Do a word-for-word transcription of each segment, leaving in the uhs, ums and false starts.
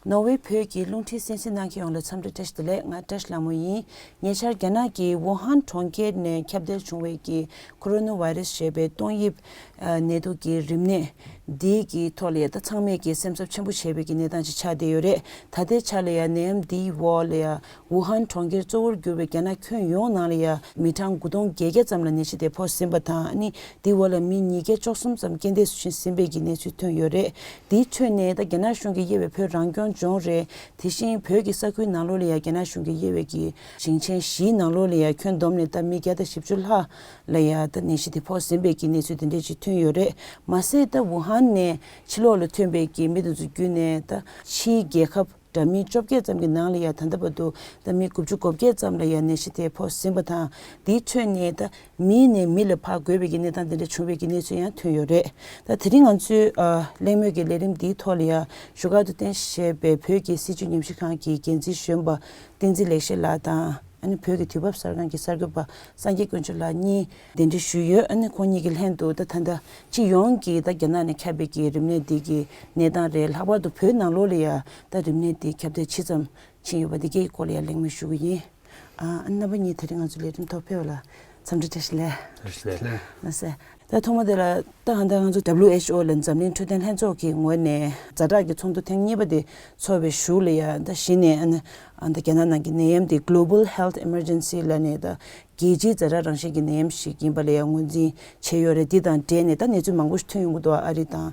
ནོར་ཝེ་བོད་ཀྱི་རླུང་འཕྲིན་གསན་གཟིགས་གནང་མཁན་ཡོངས་ལ་འཚམས་འདྲི་བཀྲ་ཤིས་བདེ་ལེགས། ང་བཀྲ་ཤིས་ལྷ་མོ་ཡིན། ཉེ་ཆར་རྒྱ་ནག་གི་ཝུ་ཧན་གྲོང་ཁྱེར་ནས་ཁྱབ་གདལ་བྱུང་བའི་གི་ཁོ་རོ་ན་བྷའི་རེས་ཞེས་པའི་ཏོག་དབྱིབས་ཨ་ནད་དུག་གི་རིམས་ནད་འདིའི་གི་ཐོག་ལ་ཡ་ད་ཚང་མས་ཀྱི་སེམས་འཚབ་ཆེན་པོ་བྱས་པའི་གི་གནས་སྟངས་ཅིག་ཆགས་བསྡད་ཡོད་རེད། ད་ལྟའི་ཆ་ལ་ཡ་ནད་ཡམས་འདིའི་འོག་ལ་ཡ་ཝུ་ཧན་གྲོང་ཁྱེར་གཙོ་བོར་གྱུར་པའི་རྒྱ་ནག་ཁྱོན་ཡོངས་ནང་ལ་ཡ་མི་གྲངས་དགུ་སྟོང་བརྒྱད་བརྒྱ་ཙམ་ལ་ནད་གཞི་དེ་ཕོག་ཟིན་པ་དང་། ཨ་ནི་འདིའི་འོག་ལ་མི་ཉིས་བརྒྱ་བཅུ་གསུམ་ཙམ་རྐྱེན་འདས་སུ་ཕྱིན་ཟིན་པའི་གི་གནས་ཚུལ་ཐོན་ཡོད་རེད། དེའི་ཁྲོད་ནས་ད་རྒྱ་ནག་གཞུང་གིས་དབྱེ་བའི་བོད་རང་སྐྱོང་ལྗོངས་རེད། དེ་བཞིན་བོད་ཀྱི་ས་ཁུལ་ནང་ལོགས་ལ་ཡ་རྒྱ་ནག་གཞུང་གིས་དབྱེ་བའི་གི་ཞིང་ཆེན་བཞིའི་ནང་ལོགས་ལ་ཡ་ཁྱོན་བསྡོམས་ནས་ད་མི་བརྒྱ་དང་བཞི་བཅུ་ལྷག་ལ་ཡ་ད་ནད་གཞི་དེ་ཕོག་ཟིན་པའི་གི་གནས་ཚུལ་དེ་འདྲས་ཅིག་ཐོན་ཡོད་རེད། མ་ཟད་ད་ཝུ་ཧན་ནས་ཕྱི་ལོགས་ལ་ཐོན་པའི་གི་མི་དེ་ཚོ་བརྒྱུད་ནས་ད་ཕྱིའི་རྒྱལ་ཁབ་འདྲ་མིན་བཅོ་བརྒྱད་ཙམ་གྱི་ནང་ལ་ཡ་ད་ལྟ་བར་དུ་ད་མི་དགུ་བཅུ་གོ་བརྒྱད་ཙམ་ལ་ཡ་ནད་གཞི་དེ་ཕོག་ཟིན་པ་དང་། དེའི་ཁྲོད་ནས་ད་མི་ནས་མི་ལ་ཕར་འགོས་པའི་གི་གནས་སྟངས་དེ་འདྲ་བྱུང་བའི་གི་གནས་ཚུལ་ཡང་ཐོན་ཡོད་རེད། ད་དེ་རིང་ང་ཚོའི་ཨ་གླེང་མོལ་གྱི་ལས་རིམ་འདིའི་ཐོག་ལ་ཡ་བཞུགས་སྒར་དུ་རྟེན་གཞི་བྱས་པའི་བོད་ཀྱི་སྲིད་བྱུས་ཉམས་ཞིབ་ཁང་གི་འགན་འཛིན་གཞོན་པ་བསྟན་འཛིན་ལེགས་བཤད་ལགས་དང་། ཨ་ནི་བོད་ཀྱི་དུས་བབ་གསར་ཁང་གི་གསར་འགོད་པ་སངས་རྒྱས་དཀོན་མཆོག་ལགས་གཉིས་གདན་འདྲེན་ཞུས་ཡོད། ཨ་ནི་ཁོང་གཉིས་ཀྱི་ལྷན་དུ་ད་ད་ལྟ་སྤྱི་ཡོངས་ཀྱི་ད་རྒྱ་ནག་ནས་ཁྱབ་པའི་གི་རིམས་ནད་འདི་གི་གནས་སྟངས་རེད། ལྷག་པར་དུ་བོད་ནང་ལོགས་ལ་ཡ་ད་རིམས་ནད་འདི་ཁྱབ་གདལ་ཇི་ཙམ་ཕྱིན་ཡོད་པ་འདི་གའི་སྐོར་ལ་ཡ་གླེང་མོལ་ཞུ་གི་ཡིན། ཨ་རྣམ་པ་གཉིས་དེ་རིང་ང་ཚོ་ལས་རིམ་ཐོག་ཕེབས་པ་ལ་འཚམས་འདྲི་བཀྲ་ཤིས་བདེ་ལེགས། བཀྲ་ཤིས་བདེ་ལེགས། ལགས་སེ། ད་ཐོག་མ་དེ་ལ་ད་ཧ་ད་ང་ཚོ་W H O ལ་འཛམ་གླིང་འཕྲོད་བསྟེན་ལྷན་ཚོགས་ཀྱི་ངོས་ནས་ཛ་དྲག་གི་ཚོགས་འདུ་ཐེངས་གཉིས་པ་དེ་ཚོགས་པའི་གཞུག་ལ་ཡ་ད་གཞི་ནས་ཨ་ནི་ཨ་ད་རྒྱ་ནག་ནང་གི་ནད་ཡམས་དེ་Global Health Emergency ལབ་ནས་ད་རྒྱལ་སྤྱིའི་ཛ་དྲག་རང་བཞིན་གྱི་ནད་ཡམས་ཤིག་ཡིན་པ་ལ་ཡང་ངོས་འཛིན་བྱས་ཡོད་རེད། འདི་དང་འབྲེལ་ནས་ད་གནས་ཚུལ་མང་པོ་ཞིག་ཐོན་ཡོང་གི་འདུག་ཨ་རི་དང་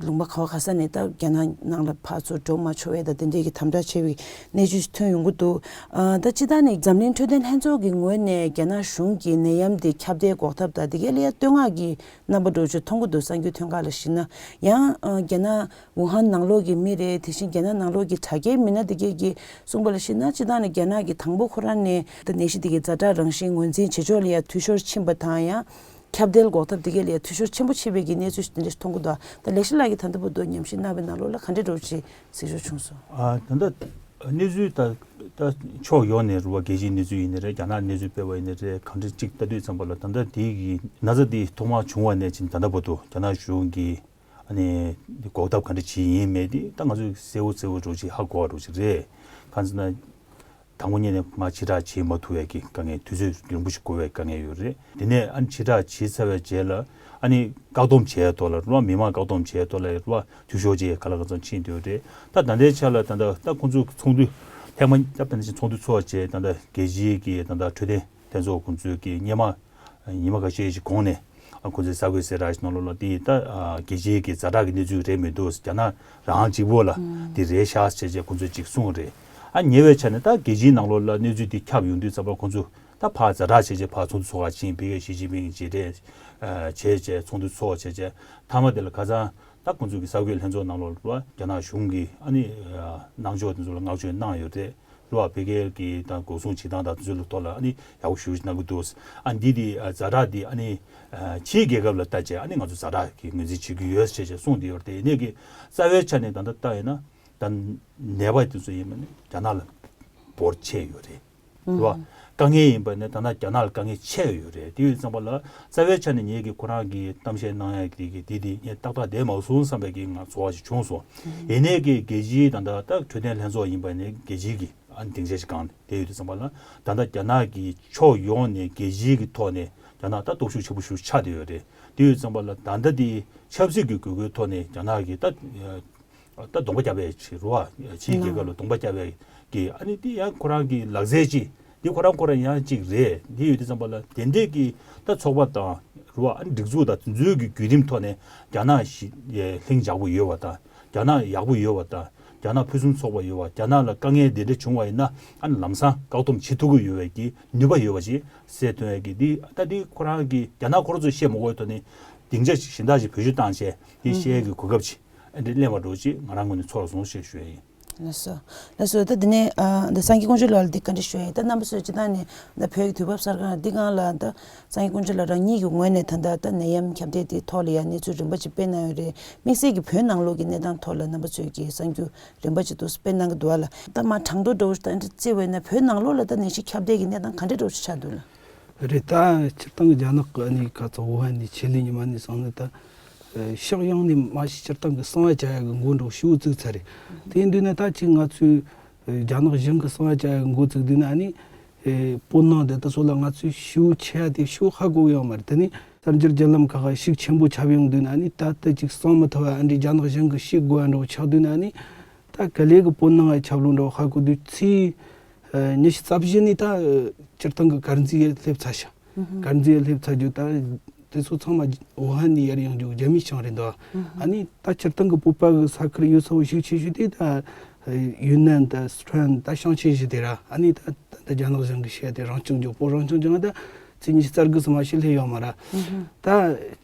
ལུང་པ་ག་བ་ག་ས་ནས་ད་རྒྱ་ནག་ནང་ལ་ཕར་ཚུར་འགྲོ་མ་ཆོག་པའི་ད་དེ་འདྲའི་གི་དམ་དྲག་ཆེ་བའི་གནས་ཚུལ་ཞིག་ཐོན་ཡོང་གི་འདུག་ཨ་ད་སྤྱིར་བཏང་ནས་འཛམ་གླིང་འཕྲོད་བསྟེན་ལྷན་ཚོགས་ཀྱི་ངོས་ནས་རྒྱ་ནག་གཞུང་གིས་ནད་ཡམས་འདི་ཁྱབ་གདལ་འགོག་ཐབས་དང་དེ་གའི་ལ་ཡ་བསྟོད་བསྔགས་ཀྱི་རྣམ་པ་འདྲ་བོ་ཅིག་མཐོང་གི་འདུག་གསར་འགྱུར་ཐོན་ཁག་ལ་གཞིགས་ན། ཡང་ཨ་རྒྱ་ནག་ཝུ་ཧན་ནང་ལོགས་ཀྱི་མི་རེད། དེ་བཞིན་རྒྱ་ནག་ནང་ལོགས་ཀྱི་དྲ་རྒྱའི་མི་སྣ་དེ་གས་ཀྱིས་གསུངས་པ་ལ་གཞིགས་ན། སྤྱིར་བཏང་ནས་རྒྱ་ནག་གིས་དང་པོ་ཁོ་རང་ནས་ད་ནད་གཞི་དེ་གའི་ཛ་དྲག་རང་བཞིན་ངོས་འཛིན་བྱེད་ཕྱོགས་ལ་ཡ་འཐུས་ཤོར་ཕྱིན་པ་དང་། ཡང་ཁྱབ་གདལ་འགོག་ཐབས་དེ་གས་ལ་ཡ་འཐུས་ཤོར་ཆེན་པོ་ཕྱིན་པའི་གི་གནས་ཚུལ་ཞིག་དེ་འདྲ་ཞིག་མཐོང་གི་འདུག་ད་ལེགས་བཤད་ལགས་ཀྱིས་ད་ལྟ་བར་དུ་ཉམས་ཞིབ་གནང་བའི་ནང་ལོགས་ལ་ག་འདྲ་འདྲ་བོ་ཅིག་གཟིགས་ཞིབ་བྱུང་སོང་། ཨ་ད་ལྟ་གནས་ཚུལ་ད་ད་ཕྱོགས་ཡོངས་ནས་རུ་བ་རྒྱལ་སྤྱིའི་གནས་ཚུལ་ཡིན་ནའི་རེད། རྒྱ་ནག་གནས་ཚུལ་སྤེལ་བ་ཡིན་ནའི་རེད། གང་འདྲ་ཅིག་ལྟ་དུས་ཙམ་པ་ལ་ད་ལྟ་དེའི་གི་ན་ཚ་དེ་ཐོག་མར་བྱུང་བ་ནས་ཕྱིན་ད་ལྟ་བར་དུ་རྒྱ་ནག་གཞུང་གིས་ཨ་ནི་འདི་འགོག་ཐབས་ག་འདྲ་བྱས་ཡིན་མེད་དེ་ད་ང་ཚོས་གསལ་བོ་གསལ་བོ་འདྲ་བོ་ཅིག་ཧ་གོ་བ་འདྲ་བོ་ཅིག་རེད། གང་ཟེར་ན། དང་པོ་ཉིད་ནས་མར་ཕྱིར་བསྒྲགས་བྱེད་མ་ཐུབ་པའི་གི་དཀའ་ངལ། དུས་ཚོད་རིང་པོ་ཞིག་འགོར་བའི་དཀའ་ངལ་ཡོད་རེད། དེ་ནས་ཨ་ནི་ཕྱིར་བསྒྲགས་བྱས་ཚར་བའི་རྗེས་ལ་ཨ་ནི་བཀག་སྡོམ་བྱས་ཐོག་ལ་རུ་བ་མི་མང་བཀག་སྡོམ་བྱས་ཐོག་ལ་རུ་བ་འཐུས་ཤོར་བྱས་ག་ལ་ག་ཚོད་ཕྱིན་འདུག་རེད། ད་ད་ལྟའི་ཆ་ལ་ད་ལྟ་ད་ཁོང་ཚོ་ཚོགས་འདུ་ཐེངས་མ་ད་ད་ནི་ཚོགས་འདུ་ཚོགས་བྱས་ད་ལྟ་རྒྱལ་སྤྱིའི་གི་ད་ལྟ་འཕྲོད་བསྟེན་ལྷན་ཚོགས་ཁོང་ཚོའི་གི་སྔོན་མ། ཉི་མ་ཁ་ཤས་ཤིག་གོང་ནས་ཨ་ཁོ་ཚོས་གསར་འགོད་གསལ་བསྒྲགས་ཤིག་གནང་ལོག་ལ། དེ་ད་ཨ་རྒྱལ་སྤྱིའི་གི་ཛ་དྲག་གི་གནས་ཚུལ་རེད་མི་འདུག་རྒྱ་ནག་རང་གཅིག་པོ་ལ་དེ་རེད་ཤག་བྱས་བྱས་ཁོ་ཚོས་ཅིག་གསུངས་རེད། ཨ་ཉེ་བའི་ཆ་ནས་ད་རྒྱལ་སྤྱིའི་ནང་ལོགས་ལ་གནས་ཚུལ་དེ་ཁྱབ་ཡོང་དུས་ཙམ་པ་ཁོ་ཚོ་ད་ཕར་ཛ་དྲག་བྱས་བྱས་ཕར་ཚོགས་འདུ་ཚོགས་ག་ཕྱིན། ཕ་གིའི་ཞི་ཅིན་ཕིང་མཇལ་འཕྲད་བྱས་བྱས་ཚོགས་འདུ་ཚོགས་བྱས་བྱས་མཐའ་མ་དེ་ལ་ཁ་སང་ད་ཁོ་ཚོ་གི་གསར་འགོད་ལྷན་ཚོགས་ནང་ལོགས་ལ་རྒྱ་ནག་གཞུང་གི་ཨ་ནི་གནང་ཕྱོགས་དེ་ཚོ་ལ་བསྔགས་བརྗོད་གནང་ཡོད་རེད། རེད་བ། ཕ་གིའི་གི་དང་འགོག་སྲུང་བྱེད་སྟངས་དང་དེ་ཚོའི་ཐོག་ལ་ཨ་ནི་ཡག་པོ་ཞེ་པོ་ཅིག་གནང་གི་འདུག་ཨ་འདི་དེ་ཛ་དྲག་འདི་ཨ་ནི་ཕྱིའི་རྒྱལ་ཁབ་ལ་ལྟ་བྱས་ཨ་ནི་ང་ཚོ་ཛ་དྲག་གི་ངོས་འཛིན་བྱེད་ཀྱི་ཡོད་ཅེས་ཅེས་གསུངས་བསྡད་ཡོད་རེད། དེ་ནས་གི་རྩ་བའི་ཆ་ནས་ད་ལྟ་ལྟ་ཡིན་ན་ད་ནད་པ་དེ་ཚོ་ཡིན་པ་ནི་རྒྱ་ནག་ལ་འབོར་ཆེ་ཡོད་རེད། རེད་བ། དཀའ་ངལ་ཡིན་པ་ནི་ད་ལྟ་རྒྱ་ནག་ལ་དཀའ་ངལ་ཆེ་ཡོད་རེད། དེ་ཡོད་ཙམ་པ་ལ་རྩ་བའི་ཆ་ནས་ངེད་ཀྱི་ཁོ་རང་གི་གཏམ་བཤད་གནང་ཡ་དེ་གི་དེ་དེ་ངས་ཏག་ཏག་བསྡད་མ་སོང་བསམ་པའི་གི་ང་ཚོར་བ་ཞིག་བྱུང་སོང་། ཡིན་ནའི་གི་རྒྱལ་སྤྱིའི་ད་ལྟ་ད་འཕྲོད་བསྟེན་ལྷན་ཚོགས་ཡིན་པ་ནི་རྒྱལ་སྤྱིའི་གི་ཨ་ནི་སྡིངས་ཆ་ཞིག་གང་དེ་ཡོད་དུས་ཙམ་པ་ལ་ད་ལྟ་རྒྱ་ནག་གི་ཕྱོགས་ཡོངས་ནས་རྒྱལ་སྤྱིའི་གི་ཐོག་ནས་རྒྱ་ནག་ད་སྟོབས་ཤུགས་ཆེན་པོ་ཞིག་ཆགས་བསྡད་ཡོད་རེད། དེ་ཡོད་ཙམ་པ་ལ་ད་ལྟ་དེ་ཆབ་སྲིད་ཀྱི་དགོས་མཁོའི་ཐོག་ནས་རྒྱ་ནག་གི་ད་ད་གདོང་པ་རྒྱག་པའི་ཕྱིར་རོ། ཕྱིའི་རྒྱལ་ཁབ་ལ་གདོང་པ་རྒྱག་པའི་གི་ཨ་ནི་དེ་ཡང་ཁོ་རང་གི་ལག་རྩལ་ཅིག་དེ་ཁོ་རང་ཁོ་རང་ཡང་ཅིག་རེད། དེ་ཡོད་དུས་ཙམ་པ་ལ་དེ་འདྲས་ཀྱི་ད་ཚོགས་པ་དང་རོ། ཨ་ནི་སྒྲིག་འཛུགས་དང་དེ་ཚོའི་གི་བརྒྱུད་རིམ་ཐོག་ནས་རྒྱ་ནག་ཞི་ལྷིང་འཇགས་པོ་ཡོད་པ་དང་། རྒྱ་ནག་ཡག་པོ་ཡོད་པ་དང་། རྒྱ་ནག་ཕུན་སུམ་ཚོགས་པ་ཡོད་པ། རྒྱ་ནག་ལ་དཀའ་ངལ་དེ་འདྲ་བྱུང་བ་ཡིན་ན་ཨ་ནི་ལམ་སང་བཀག་སྡོམ་བྱེད་ཐུབ་ཀྱི་ཡོད་པའི་གི་ནུས་པ་ཡོད་པ་ཞིག་གསལ་སྟོན་ཡ་གི་འདི་ད་འདི་ཁོ་རང་གི་རྒྱ་ནག་ཁོ་རང་ཚོས་བཤད་མ་དགོས་ཐོག་ནས་སྡིངས་ཆ་ཞིག་གཞན་དག་ཞིག་བེད་སྤྱོད་བཏང་བྱས་འདི་བཤད་ཡ་གི་གོ་སྐབས་ཅིག་ཨ་འདྲ་གླེང་བ་འགྲོ་ཅིག་ང་རང་ངོས་ནས་ཚོར་སོང་ཞེས་ཞུ་ཡ་ཡིན། ལགས་སོ། ལགས་སོ། ད་འདི་ནས་ཨ་འདི་སངས་རྒྱས་དཀོན་མཆོག་ལགས་ལ་འདི་བཀའ་འདྲི་ཞུ་ཡ་ཡིན། ད་རྣམ་པ་ཚོས་སྤྱིར་བཏང་ནས་ད་བོད་ཀྱི་དུས་བབ་གསར་ཁང་འདི་སྒང་ལ་ད་སངས་རྒྱས་དཀོན་མཆོག་ལགས་རང་ཉིད་ཀྱི་ངོས་ནས་ད་ལྟ་ད་ནད་ཡམས་ཁྱབ་གདལ་འདིའི་ཐོག་ལ་ཡ་གནས་ཚུལ་རིམ་པ་ཅིག་སྤེལ་གནང་ཡོད་རེད། དམིགས་བསལ་གྱི་བོད་ནང་ལོགས་ཀྱི་གནས་སྟངས་ཐོག་ལ་རྣམ་པ་ཚོས་ཀྱི་གསར་འགྱུར་རིམ་པ་ཅིག་འདུག་སྤེལ་གནང་གི་འདུག་ཨ་ལ། ད་མ་གྲངས་ཐོ་འདྲ་བོ་ཞིག་ད་འདི་བརྩིས་པ་ཡིན་ན་བོད་ནང་ལོགས་ལ་ད་ནད་གཞི་ཁྱབ་གདལ་གྱི་གནས་སྟངས་ག་འདྲ་འདྲ་བོ་ཞིག་ཆགས་འདུག་ལ། རེད། ད་སྤྱིར་བཏང་རྒྱ་ནག་གི་ཨ་ནི་ཁ་ཚ་ཝུ་ཧན་ནས་ཆེད་ལས་ཉི་མ་ནས་སོང་ནས་ད་ ཕྱོགས་ཡོངས་ནས་མ་གཞི་སྤྱིར་བཏང་གི་གསང་བ་བྱ་ཡག་གི་འགོ་འདྲ་བོ་ཞེ་པོ་བཙུགས་ཚར་རེད། དེ་ཡིན་དུས་ན་ད་ཅིག་ང་ཚོས་ཨ་རྒྱ་ནག་གཞུང་གི་གསང་བ་བྱ་ཡག་གི་འགོ་བཙུགས་དུས་ན་ཨ་ནི། ཨེ་བོད་ནང་དེ་ད་སོ་ལ་ང་ཚོས་ཞེ་པོ་ཆེ་ཡ་དེ་ཞེ་པོ་ཧ་གོ་གི་ཡོད་མ་རེད། དེ་ནི་གསར་འགྱུར་བརྒྱུད་ལམ་ཁག་ག་ཤུགས་ཆེན་པོ་ཁྱབ་ཡོང་དུས་ན་ཨ་ནི་ད་ལྟ་ཅིག་གསང་མི་ཐུབ་པ་ཨ་འདྲའི་རྒྱ་ནག་གཞུང་གི་ཤེས་དགོས་ཡ་འདྲ་བོ་ཆགས་དུས་ན་ཨ་ནི། ད་ག་ལེ་གི་བོད་ནང་ང་ཁྱབ་ལོ་འདྲ་བོ་ཧ་གོ་དུས་ཚེས་ཨ་ཉི་ཤུ་རྩ་བཞི་ནས་ད་ཨ་སྤྱིར་བཏང་གི་དཀར་མཛེས་སླེབས་ཚར་ཤག་དཀར་མཛེས་སླེབས་ཚར་རྒྱུ་ད་དེ་ཚོ་ཚང་མ་ཝུ་ཧན་ནས་ཡར་ཡོང་རྒྱུ་རྒྱ་མིའི་ཤིང་རེད་འདུག་ཨ་ནི་ད་སྤྱིར་བཏང་གི་བོད་པ་གི་ས་ཁུལ་ཡོད་ས་བོ་ཤུགས་ཆེ་ཤོས་དེ་ད་ཡུན་ནན་དང་སི་ཁྲོན་ད་ཞིང་ཆེན་བཞི་དེ་ར། ཨ་ནི་ད་ད་ལྟ་རྒྱ་ནག་གཞུང་གི་བཤད་དེ་རང་སྐྱོང་ལྗོངས་བོད་རང་སྐྱོང་ལྗོངས་ད་ཚེས་ཉི་ཤུ་རྩ་དགུ་ཙམ་མ་ཞིག་སླེབས་ཡོད་མ་ར། ད་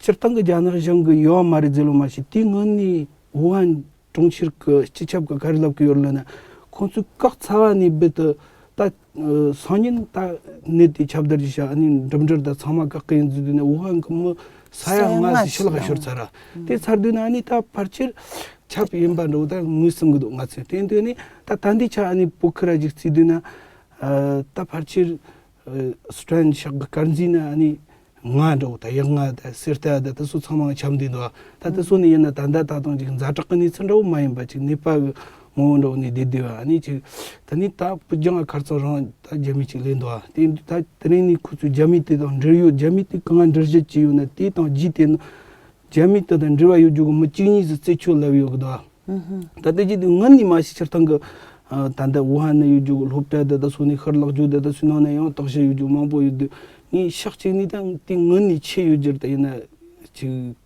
སྤྱིར་བཏང་གི་རྒྱ་ནག་གཞུང་གི་ཡོད་མ་རེད་ཟེར་ལོ་མ་ཞིག་དེའི་སྔོན་ནས་ཝུ་ཧན་གྲོང་ཁྱེར་གྱི་སྤྱི་ཁྱབ་ཀྱི་ག་རེ་ལབ་ཀྱི་ཡོད་ལབ་ན། ཁོང་ཚོས་བཀག་ཚར་བ་ནས་རྦད་དེ་ད་སང་ཉིན་ད་ནད་དེ་ཁྱབ་བརྡལ་ཞིག་བྱ། ཨ་ནི་འགྲིམ་འགྲུལ་དང་ཚང་མ་བཀག་གི་ཡིན་ཟེར་དུས་ནས་ཝུ་ཧན་གྱི་མི་ས་ཡ་ལྔ་ཞིག་ཕྱི་ལོགས་ཤོར་ཚར་ར། དེ་ཚར་དུས་ན་ཨ་ནི་ད་ཕལ་ཆེར་ཁྱབ་ཡིན་པ་འདྲ་བོ་ད་ངོས་ཟིན་གི་འདུག་ང་ཚོས། དེ་དུས་ནས་ད་ད་འདི་ཆ་ཨ་ནི་བོད་ཁུལ་ར་ཅིག་བརྩིས་དུས་ན་ད་ཕལ་ཆེར་སི་ཁྲོན་ཤག་གི་དཀར་མཛེས་ན་ཨ་ནི། ང་འདྲ་བོ་ད་ཡག་ང་ད་སེར་ད་ད་དེ་ཚོ་ཚང་མ་ཁྱབ་འདུག་འདུག་ད་དེ་ཚོ་ནི་ཡིན་ན་ད་ད་ད་དུང་ཅིག་ཛ་དྲག་གི་གནས་ཚུལ་འདྲ་བོ་མ་ཡིན་པ་ཅིག་ནད་པ་གི་ངོ་བོ་འདྲ་བོ་ནས་བསྡད་བསྡད་པ་ཨ་ནི་ཅིག་ད་ནི་ད་བུ་རྒྱང་ཁར་ཚོ་རང་ད་རྒྱ་མི་ཅིག་སླེབས་འདུག་དེ་ད་དེ་རིང་ནི་ཁོ་ཚོས་རྒྱ་མི་དེ་དང་འབྲེལ་ཡོད་རྒྱ་མི་དེ་གང་འབྲེལ་བཤད་ཅི་ཡོད་ན་དེ་དང་རྗེས་དེ་ནི་རྒྱ་མི་དེ་དང་འབྲེལ་བ་ཡོད་རྒྱུ་གི་མི་གཅིག་གཉིས་སུ་རྩད་གཅོད་ལབ་ཡོད་གི་འདུག་ད་ལྟ་ཅི་དུས་ངོ་ནས་མ་ཤི་སྤྱིར་བཏང་གི་ད་ལྟ་ཝུ་ཧན་ནས་ཡོད་རྒྱུ་གི་སློབ་གྲྭ་དེ་ད་སོ་ནས་ཤར་ལག་རྒྱུ་དེ་ད་སོའི་ནང་ནས་ཡང་བརྟག་དཔྱད་ཡོད་རྒྱུ་མང་པོ་ཡོད་དུས་ངས་ཤག་གཅིག་ནས་ད་དེ་ངོ་ནས་ཆེ་ཡོད་རྒྱུ་རེད། ད་ཡིན་ན་ཅིག་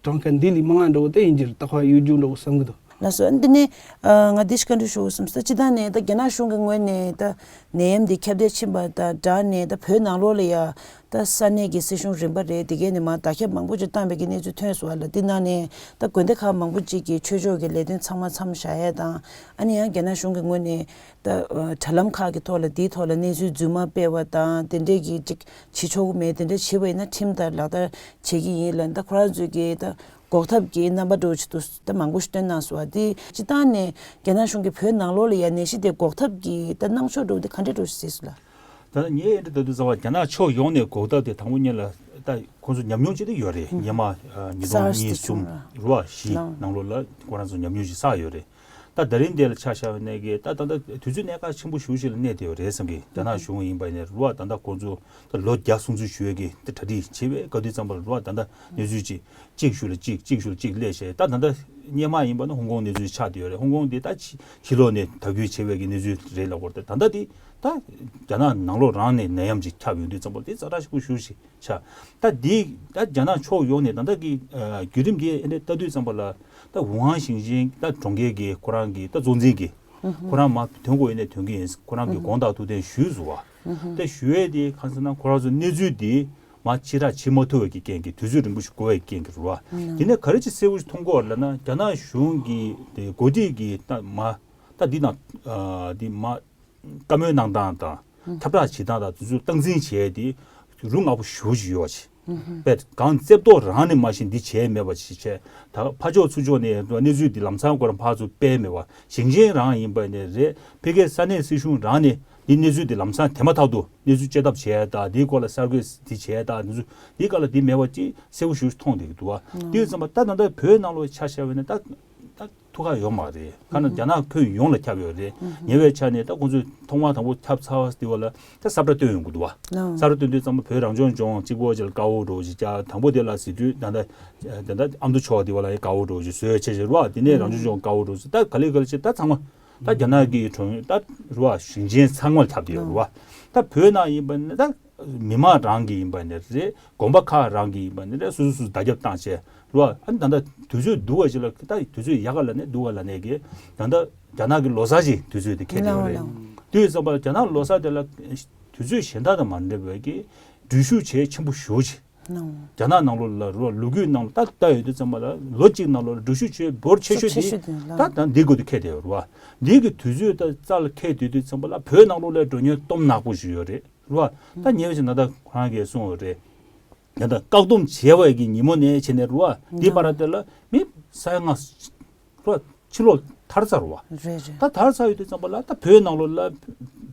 གྲངས་ཀ་འདི་ལས་མང་བ་འདྲ་བོ་དེ་ཡིན་རྒྱུ་རེད། ད་ཁོ་ཡོད་རྒྱུ་འདྲ་བོ་བསམ་གི་འདུག་ལགས་སོ། འདི་ནས་ང་འདི་ཞིག་བཀའ་འདྲི་ཞུ་བསམ་སོང་། སྤྱིར་བཏང་ནས་ད་རྒྱ་ནག་གཞུང་གི་ངོས་ནས་ད་ནད་ཡམས་འདི་ཁྱབ་གདལ་ཕྱིན་པ་དང་སྦྲགས་ནས་ད་བོད་ནང་ལོགས་ལ་ཡ། ད་ས་གནས་ཀྱི་སྲིད་གཞུང་རིམ་པ་རེད། དེ་གས་ནས་མར་བརྡ་ཁྱབ་མང་པོ་ཅིག་བཏང་བའི་གི་གནས་ཚུལ་ཐོན་སོང་བ་ལ། དེ་ནང་ནས་ད་དགོན་སྡེ་ཁག་མང་པོ་ཅིག་གིས་ཆོས་ཕྱོགས་ཀྱི་ལས་དོན་ཚང་མ་མཚམས་བཞག་ཡས་དང་། ཨ་ནི་ཡང་རྒྱ་ནག་གཞུང་གི་ངོས་ནས་ད་དྲ་ལམ་ཁག་གི་ཐོག་ལ་དེའི་ཐོག་ལ་གནས་ཚུལ་རྫུན་མ་སྤེལ་བ་དང་དེ་འདྲས་ཀྱི་ཅིག་བྱེད་ཆོག་གི་མེད། དེ་འདྲས་བྱེད་པ་ཡིན་ན་ཁྲིམས་ལྟར་ལག་བསྟར་བྱེད་ཀྱི་ཡིན་ལབ། ད་ཁོ་རང་ཚོས་ཀྱིས་ད་འགོག་ཐབས་ཀྱི་རྣམ་པ་འདྲ་བོ་ཅིག་ཏུ་ད་མང་པོ་ཞིག་བཏོན་གནང་སོང་བ། དེ་སྤྱིར་བཏང་ནས་རྒྱ་ནག་གཞུང་གིས་བོད་ནང་ལོགས་ལ་ཡ་ནད་གཞི་དེ་འགོག་ཐབས་ཀྱི་ད་གནང་ཕྱོགས་འདྲ་བོ་དེ་ག་འདྲས་འདྲ་བོ་ཞིག་གཟིགས་སོང་ལགས། ད་ངས་འདི་ལྟ་དུས་ཙམ་པ་རྒྱ་ནག་ཕྱོགས་ཡོངས་ནས་འགོག་ཐབས་དེ་དང་པོ་ཉིད་ལ་ད་ཁོང་ཚོ་ཉམས་མྱོང་ཅིག་ད་ཡོད་རེད། སྔོན་མ་ཉིས་སྟོང་ཉི་ཤུ་རེད་བ་བཞི་ནང་ལོགས་ལ་ཁོ་རང་ཚོ་ཉམས་མྱོང་ཅིག་བསགས་ཡོད་རེད། ད་ད་རིང་འདི་ལ་ཆ་བཞག་པ་ཡིན་ན་གི་ད་ད་ལྟ་དུས་ཚོད་གནད་འགག་ཆེན་པོ་ཞེ་པོ་ཞིག་ལ་གནས་བསྡད་ཡོད་རེད་བསམ་གི། རྒྱ་ནག་གཞུང་ཡིན་པ་ཡིན་ན་རེད་བ། ད་ལྟ་ཁོང་ཚོ་ད་ལོ་བརྒྱ་སྲུང་བརྩི་ཞུ་ཡས་གི་ད་གྲ་སྒྲིག་བྱེད་པའི་སྐབས་དུས་ཙམ་པ་ལ་རེད་བ། ད་ལྟ་གནས་ཚུལ་ཅིག་གཅིག་ཤུལ་ལ་གཅིག་གཅིག་ཤུལ་ལ་གཅིག་སླེབས་བྱས། ད་ད་ལྟ་སྔོན་མ་ཡིན་པ་ན་ཧོང་ཀོང་གནས་ཚུལ་ཆགས་བསྡད་ཡོད་རེད། ཧོང་ཀོང་འདི་ད་ཕྱི་ཕྱི་ལོགས་ནས་དར་རྒུད་བྱེད་པའི་གི་གནས་ཚུལ་རེད་ལབ་དགོས་རེད། ད་ད་ལྟ་འདི་ད་རྒྱ་ནག་ནང་ལོགས་རང་ནས་ནད་ཡམས་ཅིག་ཁྱབ་ཡོང་དུས་ཙམ་པ་འདི་ཛ་དྲག་ཤོས་ཤིག་ཆགས། ད་འདི་ད་རྒྱ་ནག་ཕྱོགས་ཡོངས་ནས་ད་ལྟ་གི་བརྒྱུད་རིམ་འདི་ཨེ་འདྲ་ལྟ་དུས་ཙམ་པ་ལ་ད་ཝུ་ཧན་ཞིང་ཆེན་ད་གྲོང་ཁྱེར་གི་ཁོ་རང་གི་ད་གཙོ་འཛིན་གི་ཁོ་རང་མ་ཐོན་དགོས་ཡིན་ནའི་ཐོན་གི་ཡིན། ཁོ་རང་གི་དགོངས་དག་ཐུགས་གཏན་ཞུས་སོང་བ། ད་ཞུ་ཡས་དེ་གང་ཟེར་ན་ཁོ་རང་ཚོ་གནས་ཚུལ་དེ་མ་ཕྱི་བསྒྲགས་བྱེད་མ་ཐུབ་པའི་གི་རྐྱེན་གྱིས་དུས་ཚོད་རིང་པོ་ཞིག་འགོར་བའི་རྐྱེན་གྱིས་རེད་བ། དེ་ནས་ག་རེ་ཅིག་གསལ་པོ་ཞིག་མཐོང་གི་ཡོད་རེད་ལབ་ན་རྒྱ་ནག་གཞུང་གི་དེ་འགོ་ཁྲིད་ཀྱི་ད་མ་ད་འདི་དང་འདི་མ་བཀའ་མོལ་གནང་སྟངས་དང་ཁྱབ་བསྒྲགས་བྱེད་སྟངས་དང་དེ་ཚོ་སྟངས་འཛིན་བྱས་ཏེ་རུ་ང་པོ་ཞེ་པོ་ཅིག་ཡོད་པ་ཅིག་དཔེ་གང་རྩེ་ཏོག་རང་ནས་མ་གཞི་འདི་བྱས་མེད་པ་ཅིག་བྱས། ད་ཕར་ཕྱོགས་ཚུར་ཕྱོགས་ནས་གནས་ཚུལ་འདི་ལམ་སང་ཁོ་རང་ཕར་ཚུར་སྤེལ་མེད་པ། ཞིང་ཆེན་རང་ཡིན་པ་ནས་རེད། ཕ་གིའི་ས་གནས་སྲིད་གཞུང་རང་ནས་འདི་གནས་ཚུལ་འདི་ལམ་སང་དེ་མ་ཐག་ཏུ་གནས་ཚུལ་བཅད་ཐབས་བྱས་དང་འདིའི་སྐོར་ལ་གསར་འགོད་འདི་བྱས་དང་འདི་ཚོ་འདིའི་སྐབས་ལ་འདི་མེད་པ་ཅིག་གསལ་པོ་ཞེ་པོ་ཅིག་མཐོང་བསྡད་ཀྱི་འདུག་བ། དེ་ཡོད་ཙམ་པ་ད་ད་ལྟ་བོད་ནང་ལོགས་ཆ་བཞག་པ་ཡིན་ན་ད་ད་ཐུག་ག་ཡོད་མ་རེད། ཁ་ན་རྒྱ་ནག་ཁུལ་ཡོངས་ལ་ཁྱབ་ཡོད་རེད། ཉེ་བའི་ཆ་ནས་ད་ཁོང་ཚོས་ཐོག་མ་དང་པོ་ཁྱབ་ཚར་བ་དེ་བ་ལ་ད་ས་བཀྲ་སྟོན་ཡོང་གི་འདུག་བ། ས་བཀྲ་སྟོན་དུས་ཙམ་པ་བོད་རང་སྐྱོང་ལྗོངས་གཅིག་པོ་ཅིག་ལ་དཀར་པོ་འདྲ་བོ་ཅིག་བྱ། དང་པོ་དེ་ལ་ཟེར་དུས་ད་ལྟ་ད་ལྟ་ཨ་མདོ་ཕྱོགས་དེ་བ་ལ་ཡང་དཀར་པོ་འདྲ་བོ་ཅིག་བཟོས་བྱས་བྱས་རེད་བ། དེ་ནས་རང་སྐྱོང་ལྗོངས་དཀར་པོ་འདྲ་བོ་ཅིག་ད་ག་ལེ་ག་ལེ་བྱས་ད་ཚང་མ་ད་རྒྱ་ནག་གི་གྲོང་ད་རེད་བ་ཞིང་ཆེན་ཚང་མར་ཁྱབ་བསྡད་ཡོད་རེད་བ། ད་བོད་ནང་ཡིན་པ་ནི་ད་མི་མང་རང་གི་ཡིན་པ་ནི་རེད། དགོན་པ་ཁག་རང་གི་ཡིན་པ་ནི་རེད། སོ་སོ་སོ་བརྡ་ཁྱབ་བཏང་བྱས་རེད་བ། ཨ་ནི་ད་ལྟ་དུས་ཚོད་སྡུག་པ་ཞིག་ལ་ད་དུས་ཚོད་ཡག་ག་ལབ་ནས་སྡུག་ག་ལབ་ནས་གི་ད་ལྟ་རྒྱ་ནག་གི་ལོ་གསར་ཞིག་དུས་ཚོད་དེ་འཁེལ་བསྡད་ཡོད་རེད། དུས་ཙམ་པ་རྒྱ་ནག་ལོ་གསར་དེ་ལ་དུས་ཚོད་གཞན་དག་དང་མ་འདྲ་བའི་གི་འགྲུལ་བཞུད་བྱེད་ཆེན་པོ་ཞེ་པོ་ཅིག་རྒྱ་ནག་ནང་ལོགས་ལ་རོ་ལོ་རྒྱུས་ནང་ལ་ད་ལྟ་ཡོད་དུས་ཙམ་པ་ལ་ལོ་གཅིག་ནང་ལོགས་ལ་འགྲུལ་བཞུད་བྱེད་འབོར་ཆེ་ཤོས་དེ་ད་ད་འདི་དགོས་དུས་འཁེལ་བསྡད་ཡོད་རེད་བ། འདི་གི་དུས་ཚོད་ད་རྩ་ལ་འཁེལ་དུས་དུས་ཙམ་པ་ལ་བོད་ནང་ལོགས་ལ་འགྲོ་མྱོང་སྟོབས་ནག་པོ་ཞིག་ཡོད་རེད་རེད་བ། ད་ཉེ་བའི་ཆར་ན་ད་ཁོ་རང་གིས་གསུངས་ཡོད་རེད། ད་ལྟ་བཀག་སྡོམ་བྱས་པའི་གི་ཉིན་མོ་ནས་བྱས་ནས་རེད་བ། འདི་བར་དེ་ལ་མི་ས་ཡ་ལྔ་རེད་བ་ཕྱི་ལོགས་ཐར་ཚར་རེད་བ། རེད་རེད། ད་ཐར་ཚར་ཡོད་དུས་ཙམ་པ་ལ་ད་བོད་ནང་ལོགས་ལ་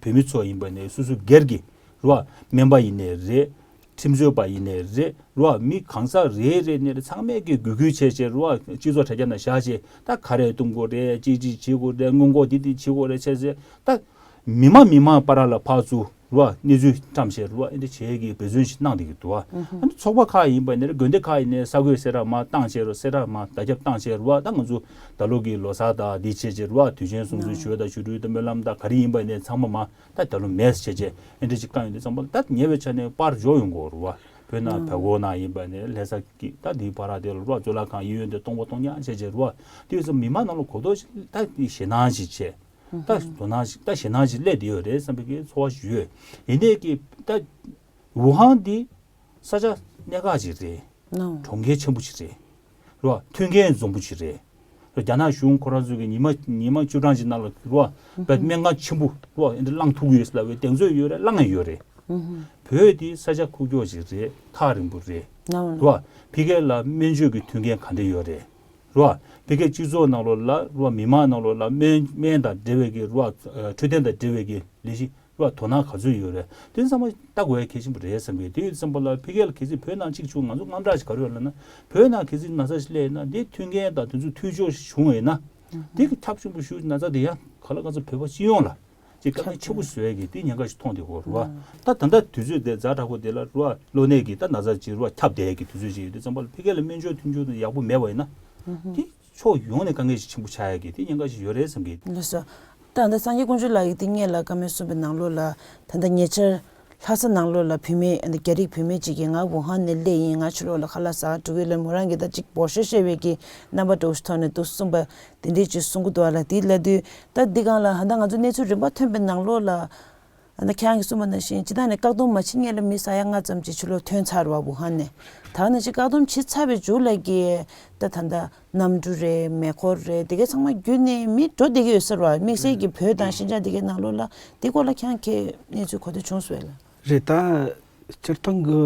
བོད་མི་ཚོ་ཡིན་པ་ནས་སོ་སོ་སྒེར་གྱི་རེད་བ་སྨན་པ་ཡིན་ནའི་རེད། ཁྲིམས་རྩོད་པ་ཡིན་ནའི་རེད་རུ་བ། མི་གང་ཟག་རེ་རེ་ནས་རེད། ཚང་མས་ཀྱི་འགུལ་སྐྱོད་བྱས་བྱས་རུ་བ། སྤྱི་ཚོགས་དྲ་རྒྱ་ནང་བཞག་བྱས་ད་ཁ་རས་གཏོང་དགོས་རེད། ཅིག་ཅིག་བྱེད་དགོས་རེད། སྔོན་འགོག་འདི་འདི་བྱེད་དགོས་རེད་བྱས་བྱས་ད་མི་མང་མི་མང་བར་ལ་ཕར་ཚུར་རུ་བ། གནས་ཚུལ་བཀྲམ་བྱས་རུ་བ། ཨེ་འདྲ་བྱེད་ཀྱི་འབད་བརྩོན་ཞིག་གནང་བསྡད་ཀྱི་འདུག་བ། ཨ་ནི་ཚོགས་པ་ཁག་ཡིན་པ་ནས་རེད། དགོན་སྡེ་ཁག་ཡིན་ནའི་ས་གོས་སེ་ར་མར་བཏང་བྱས་རུ་སེ་ར་མར་བརྡ་ཁྱབ་བཏང་བྱས་རུ་བ། ད་ང་ཚོ་ད་ལོ་གི་ལོ་གསར་དང་འདི་བྱས་བྱས་རུ་བ། དུས་ཆེན་སྲུང་བརྩི་ཞུ་བ་དང་ཞུ་སྒྲོལ་དང་སྨོན་ལམ་དང་ག་རེ་ཡིན་པ་ནས་ཚང་མ་མར་ད་ད་ལོ་མེད་བྱས་བྱས་ཨེ་འདྲ་ཅིག་བཀང་ཡོང་དུས་ཙམ་པ་ལ་ད་ཉེ་བའི་ཆ་ནས་པར་འཇོག་ཡོང་གི་རེད་བ། བོད་ནང་བལ་ཀོ་ནང་ཡིན་པ་ནས་ལྷ་ས་གི་ད་འདིའི་བར་དེ་ལ་རེད་བ། གཙུག་ལག་ཁང་གཡས་གཡོན་དེ་སྟོང་པ་སྟོང་རྐྱང་བྱས་བྱས་རེད་བ། དེ་ཡོད་ཙང་མི་མང་ནང་ལ་གོ་རྟོགས་ཤིག་ད་ཞེད་སྣང་ཞིག་བྱས། ད་དོ་སྣང་ཞིག་ད་ཞེད་སྣང་ཞིག་སླེབས་བསྡད་ཡོད་རེད་བསམ་པའི་གི་ཚོར་བ་ཞིག་ཡོད། ཡིན་ནའི་གི་ད་ཝུ་ཧན་འདི་ས་ཆ་གནད་འགག་ཅིག་རེད། ནོ། གྲོང་ཁྱེར་ཆེན་པོ་ཞིག་རེད། རེད་བ། མཐུན་རྐྱེན་འཛོམས་པོ་ཞིག་རེད། རེད། རྒྱ་ནག་གཞུང་ཁོ་རང་ཚོས་ཀྱི་ཉི་མ་ཉི་མ་བཅུ་གྲངས་ཀྱི་ནང་ལ་རེད་བ། བས་སྨན་ཁང་ཆེན་པོ་རེད་བ། ཨེ་འདྲ་བླངས་ཐུབ་ཀྱི་ཡོད་ཟེར་ལབ་པའི་གདེང་ཚོད་ཡོད་རེད། བླངས་ཡང་ཡོད་རེད། བོད་འདི་ས་ཆ་ཁུག་ཀྱོག་ཅིག་རེད། ཐག་རིང་པོ་རེད། ནོ། རེད་བ། ཕ་གི་ལ་སྨན་བཅོས་ཀྱི་མཐུན་རྐྱེན་ག་འདྲ་ཡོད་རེད། རེད་བ། ཕ་གི་སྤྱི་ཚོགས་ནང་ལོགས་ལ་རེད་བ། མི་མང་ནང་ལོགས་ལ་སྨན་སྨན་དང་འབྲེལ་བའི་གི་རེད་བ། འཕྲོད་བསྟེན་དང་འབྲེལ་བའི་གི་ལས་གཞི་རེད་བ། དོ་སྣང་ག་ཚོད་ཡོད་རེད། དེ་ཚང་མ་ལྟ་དགོས་ཡ་གལ་ཆེན་པོ་རེད་བསམ་གི། དེ་ཡོད་ཙམ་པ་ལ་ཕ་གི་ལ་གལ་སྲིད་བོད་ནང་གཅིག་བྱུང་། ང་ཚོ་དངངས་སྐྲག་ཞིག་ག་རེ་ཡོད་ལབ་ན། བོད་ནང་གལ་སྲིད་ན་ཚ་ཞིག་སླེབས་ན་དེ་མཐུན་རྐྱེན་དང་དེ་ཚོ་མཐུན་སྦྱོར་ཞིག་བྱུང་བ་ཡིན་ན། དེ་གི་ཁྱབ་ཆེན་པོ་ཞིག་ན་ཚ་དེ་ཡང་ག་ལ་ག་ཚོད་བོད་པ་སྤྱི་ཡོངས་ལ་ཅིག་དཀའ་ངལ་ཆེན་པོ་བཟོ་ཡ་གི་དེ་ཉེན་ཁ་ཞིག་མཐོང་བསྡད་ཡོད་རེད་བ། ད་ད་ལྟ་དུས་ཚོད་དེ་ཛ་དྲག་པོ་དེ་ལ་རེད་བ། གློ་ནད་ཀྱི་ད་ན་ཚ་ཅིག་རེད་བ། ཁྱབ་བསྡད་ཡ་གི་དུས་ཚོད་ཅིག་ཡོད་དུས་ཙམ་པ་ལ་ཕ་གི་ལ་སྨན་བཅོས་མཐུན་སྦྱོར་དེ་ཡག་པོ་མེད་པ་ཡིན་ན། དེ་ཕྱོགས་ཡོངས་ནས་དཀའ་ངལ་ཞིག་ཆེན་པོ་ཆགས་ཡ་གི་དེ་ཉེན་ཁ་ཞིག་ཡོད་རེད་བསམ་གི། ལགས་སོ། ད་ད་སངས་རྒྱས་དཀོན་མཆོག་ལགས་ཀྱིས་དེ་སྔོན་ལ་བཀའ་མོལ་གསུངས་པའི་ནང་ལོགས་ལ་ད་ལྟ་ཉེ་ཆར་ལྷ་ས་ནང་ལོགས་ལ་བུད་མེད་རྒྱ་རིགས་བུད་མེད་ཅིག་གིས་ང་ཝུ་ཧན་ནས་སླེབས་ཡིན། ང་ཕྱི་ལོགས་ལ་ཁ་ལག་ཟ་འགྲོ་གི་ལབ། མོ་རང་གིས་ད་ཅིག་འབོར་ཤོག་བཤད་པའི་གི་རྣམ་པ་འདྲ་བོ་ཞིག་ཐོག་ནས་འདུག་གསུངས་པ་དེ་འདྲས་ཅིག་གསུང་གི་འདུག་ཨ་ལ། དེ་ལབ་དུས་ད་འདི་སྒང་ལ་ད་ལྟ་ང་ཚོ་གནས་ཚུལ་རིམ་པ་ཐོན་པའི་ནང་ལོགས་ལ། ཨ་ནི་ཁྱེད་རང་གིས་གསུངས་པ་ནང་བཞིན་སྤྱིར་བཏང་ནས་བཀག་སྡོམ་མ་བྱེད་སྔོན་ལ་མི་ས་ཡ་ལྔ་ཙམ་ཅིག་ཕྱི་ལོགས་ཐོན་ཚར་བ་ཝུ་ཧན་ནས། ད་ནི་ཅིག་བཀག་སྡོམ་བྱེད་ཚར་བའི་མཇུག་ལ་གི་ད་ད་ལྟ་གནམ་གྲུ་རེད། མེ་འཁོར་རེད། དེ་གའི་ཚང་མ་བརྒྱུད་ནས་མི་འགྲོ་བསྡད་ཀྱི་ཡོད་ས་རེད་བ། དམིགས་བསལ་གྱི་བོད་དང་ཤིན་ཅང་དེ་གའི་ནང་ལོགས་ལ་དེ་སྐོར་ལ་ཁྱེད་རང་གིས་གནས་ཚུལ་གོ་ཐོས་བྱུང་སོང་ལ། རེད། ད་སྤྱིར་བཏང་གི་